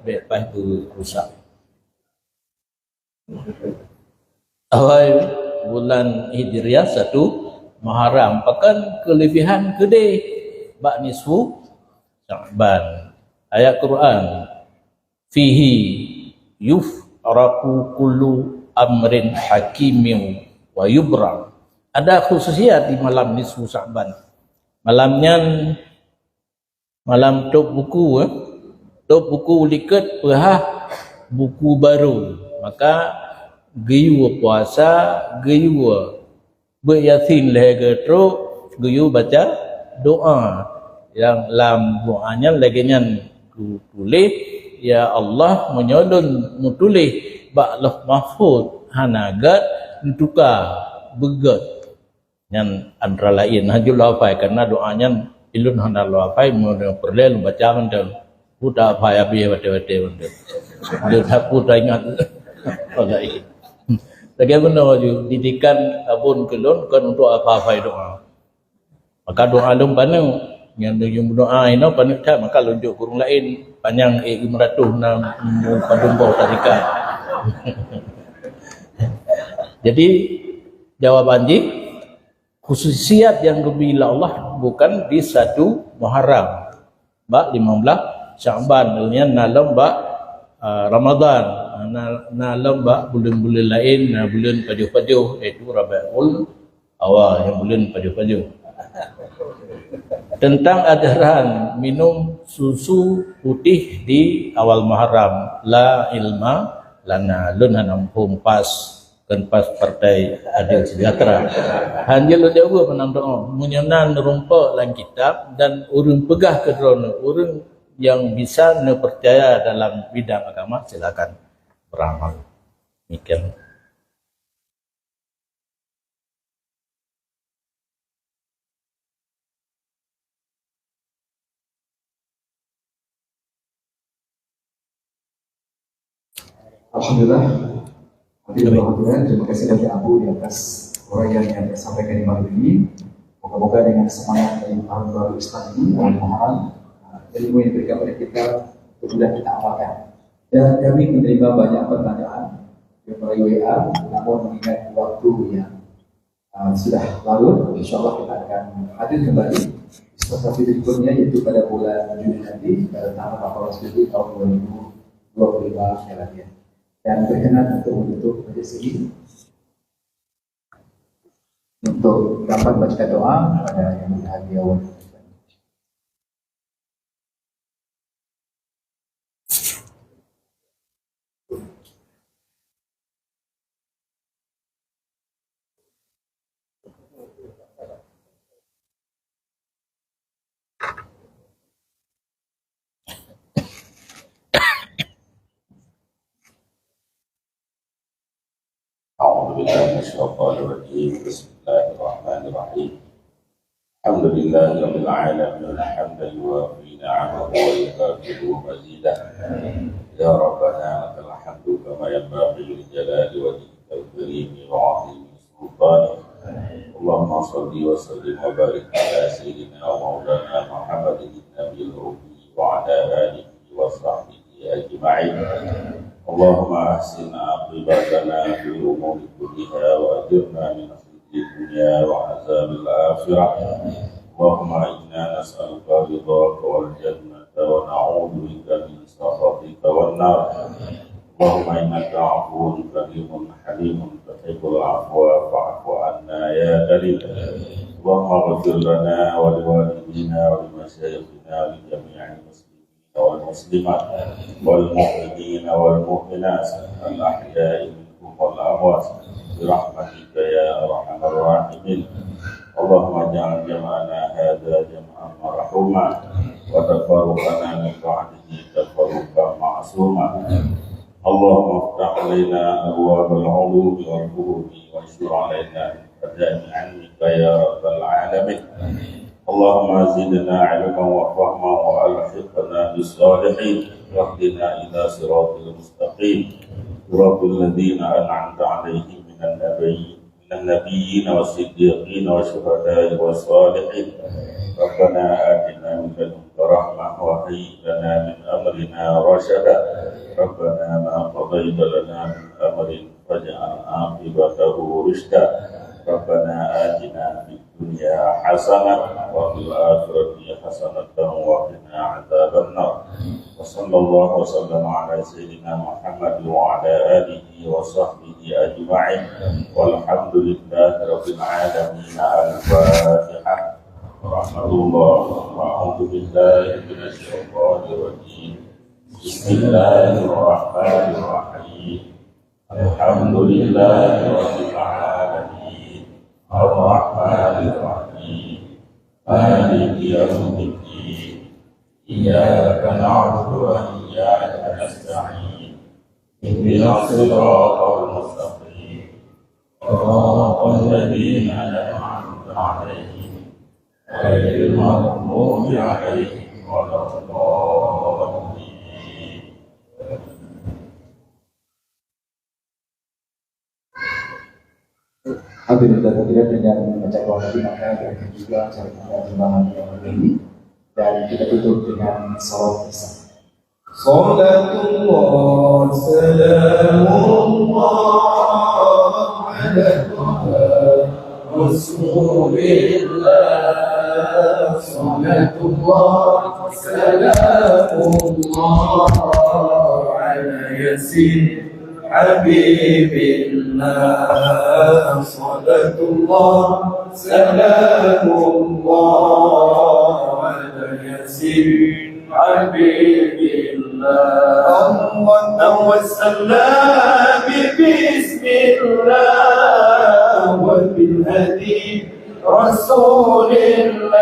beu paih beurusak. Awai bulan Hijriah satu Muharram, pakon keulebihan keudeh bak nisfu Sya'ban. Ayat Quran, "Fihi yufraqu kullu amrin hakimin wa yubra." Ada khususiat di malam nisfu Sya'ban. Malam nyan malam tôb buku, eh. Tôb buku likot peuhah buku barô. Maka geuyue puasa, geuyue beuet Yasin lhée geutrok, geuyue baca doa. Nyang lam doa nyan lagée nyan geutuléh, "Ya Allah, meunyoe lôn meutuléh bak Lauh Mahfuz hana gét, neutuka beugét." Nyan antara laén, hana jeuet lôn hafai, karena doa nyan ulôn hana lôn hafai, meunyoe peureulée lôn baca mantong. Peue tahafai habéh watée-watée mantong. Lôn hafai peue taingat. Lagée meunoe ju, didikan abon keu lôn kon untuk hafai-hafai doa. Maka doa lôn paneuk, nyan lôn meudoa inoe paneuk that, maka lôn jok keu ureuëng laén, panyang ék meuratoh na padum boh tarikat. Jadi, jawaban jih, khususiat nyang geubri lé Allah bukan di satu Muharram, bak limong blaih Sya'ban, nyan na lom bak, ah, Ramadan, na, na lom bak buleuen-buleuen laén, na buleuen pajoh-pajoh, yaitu Rabiul Awal, nyang buleuen pajoh-pajoh. Tentang ajaran minum susu putih di awal Muharram, la ilma lana, lôn hana muphom pas. Kan pas Partai Adil Sejahtera. Hanya lôn jaweueb meunan doa. Meunyoe na neurumpok lam kitab dan ureuëng peugah keu droeneuh, ureuëng nyang bisa neupeucaya dalam bidang agama, silakan beramal. Demikian. Alhamdulillah. Hadirin dan hadirat, terima kasih banyak Abu di atas uraian yang disampaikan di malam ini. Moga-moga dengan semangat dari tahun baru Islam ini, awal Muharram, ilmu yang diberikan kepada kita, mudah kita amalkan. Dan kami menerima banyak pertanyaan yang melalui W A, namun mengingat waktu yang ah, sudah larut, insya Allah kita akan hadir kembali di sesi berikutnya, yaitu pada bulan Juni nanti, pada tanggal delapan belas Juli tahun dua ribu dua puluh lima yang lagi. Dan berkenan untuk menutup majelis ini, untuk dapat baca doa kepada yang berbahagia. أعوذ بالله من الشيطان الرجيم. بسم الله الرحمن الرحيم. الحمد لله رب العالمين، حمدا يوافي نعمه ويكافئ مزيده. يا ربنا لك الحمد كما ينبغي لجلال وجهك الكريم وعظيم سلطانك. اللهم صل وسلم وبارك على سيدنا ومولانا محمد النبي الأمي وعلى آله وصحبه أجمعين. اللهم أحسن عاقبتنا في الأمور كلها وأجرنا من خزي الدنيا وعذاب الآخرة. اللهم إنا نسألك رضاك والجنة ونعوذ بك من سخطك والنار. اللهم إنك عفو كريم حليم تحب العفو فاعف عنا يا كريم. اللهم اغفر لنا ولوالدينا ولمشايخنا ولجميع المسلمين والمسلمات والمؤمنين والمؤمنات الأحياء منهم والأموات برحمتك يا أرحم الراحمين. اللهم اجعل جمعنا هذا جمعا مرحوما، وتفرقنا من بعده تفرقا معصوما. اللهم افتح علينا أبواب العلوم والفهوم، وانشر علينا من خزائن علمك يا رب العالمين. اللهم زدنا علما وفهما وألحقنا بالصالحين، واهدنا إلى صراط المستقيم، صراط الذين أنعمت عليهم من النبيين من النبيين والصديقين والشهداء والصالحين. ربنا آتنا من لدنك رحمة وهيئ لنا من أمرنا رشدا. ربنا ما قضيت لنا من أمر فاجعل عاقبته رشدا. ربنا آتنا في الدنيا حسنة وفي الآخرة حسنة وقنا عذاب النار. وصلى الله وسلم على سيدنا محمد وعلى آله وصحبه أجمعين. والحمد لله رب العالمين. الفاتحة. رحمة الله. أعوذ بالله من الشيطان الرجيم. بسم الله الرحمن الرحيم. الحمد لله رب العالمين. الرحمن الرحيم. مالك يوم الدين. إياك نعبد وإياك نستعين. اهدنا الصراط المستقيم. صراط الذين أنعمت عليهم غير المغضوب عليهم ولا الضالين. Alhamdulillah, kita dengan membaca doa tadi, maka berakhir juga acara kita di malam yang ini. Dan kita tutup dengan salawat bersama. Salatullah, salamullah ala Taha Rasulillah. Salatullah, salamullah ala Yasin Habibillah. Salatullah, salamullah ala Yasin Habibillah. Allahumma salli bismillah wa bil hadi Rasulillah.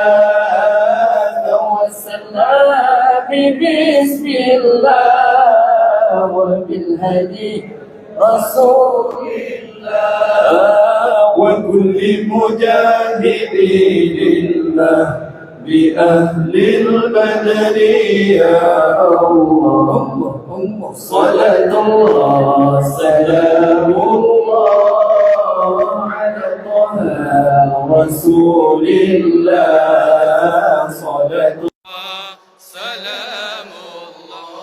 Allahumma salli bismillah wa bil hadi Rasulillah. Wa kulli mujahidin lillah bi ahlil badri ya Allah. Salatullah, salamullah ala Taha Rasulillah. Salatullah, salamullah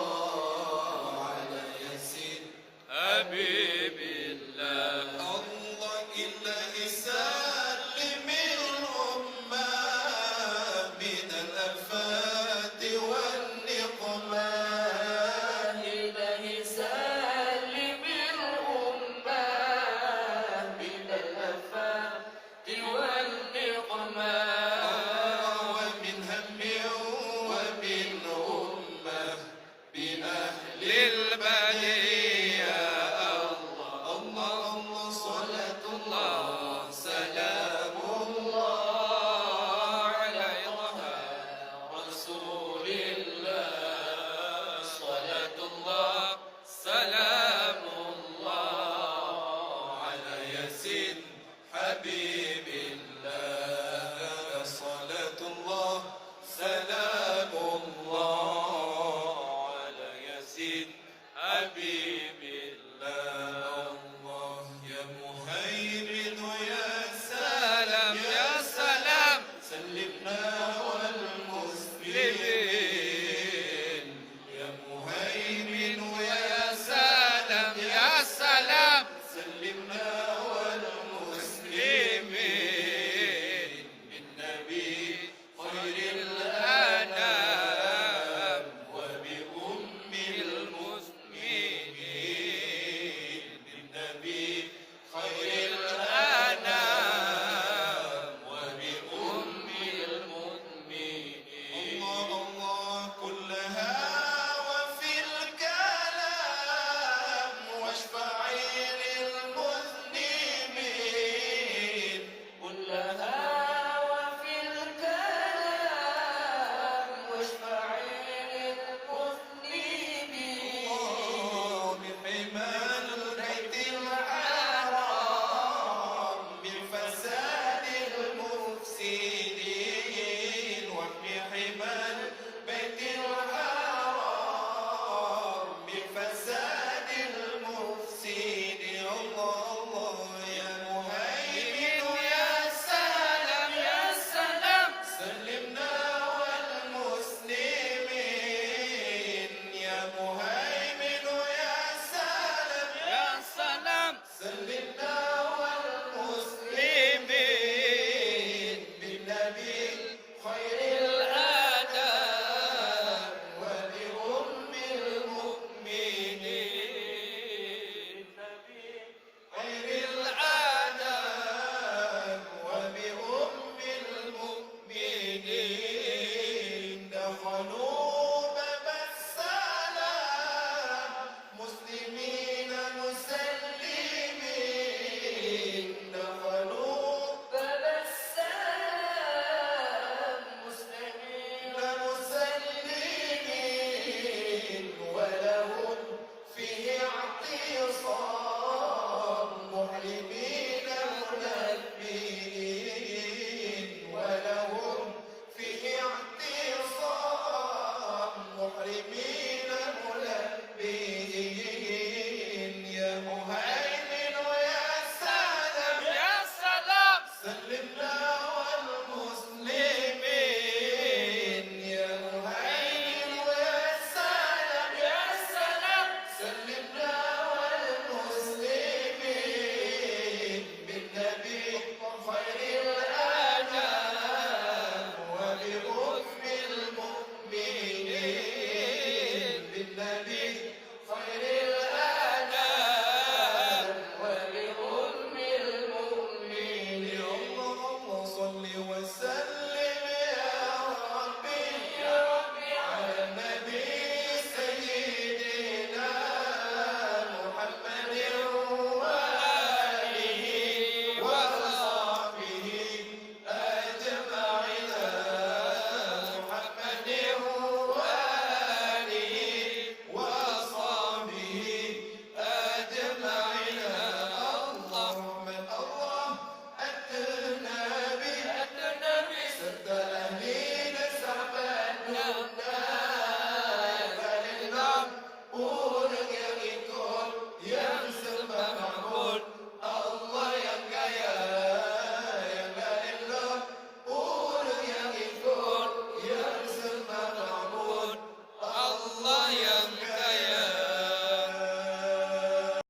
ala Yasin Habibillah. Allah, ilahi sallimil ummah minal afati wan niqmah. Ilahi sallimil ummah minal afati wan niqmah.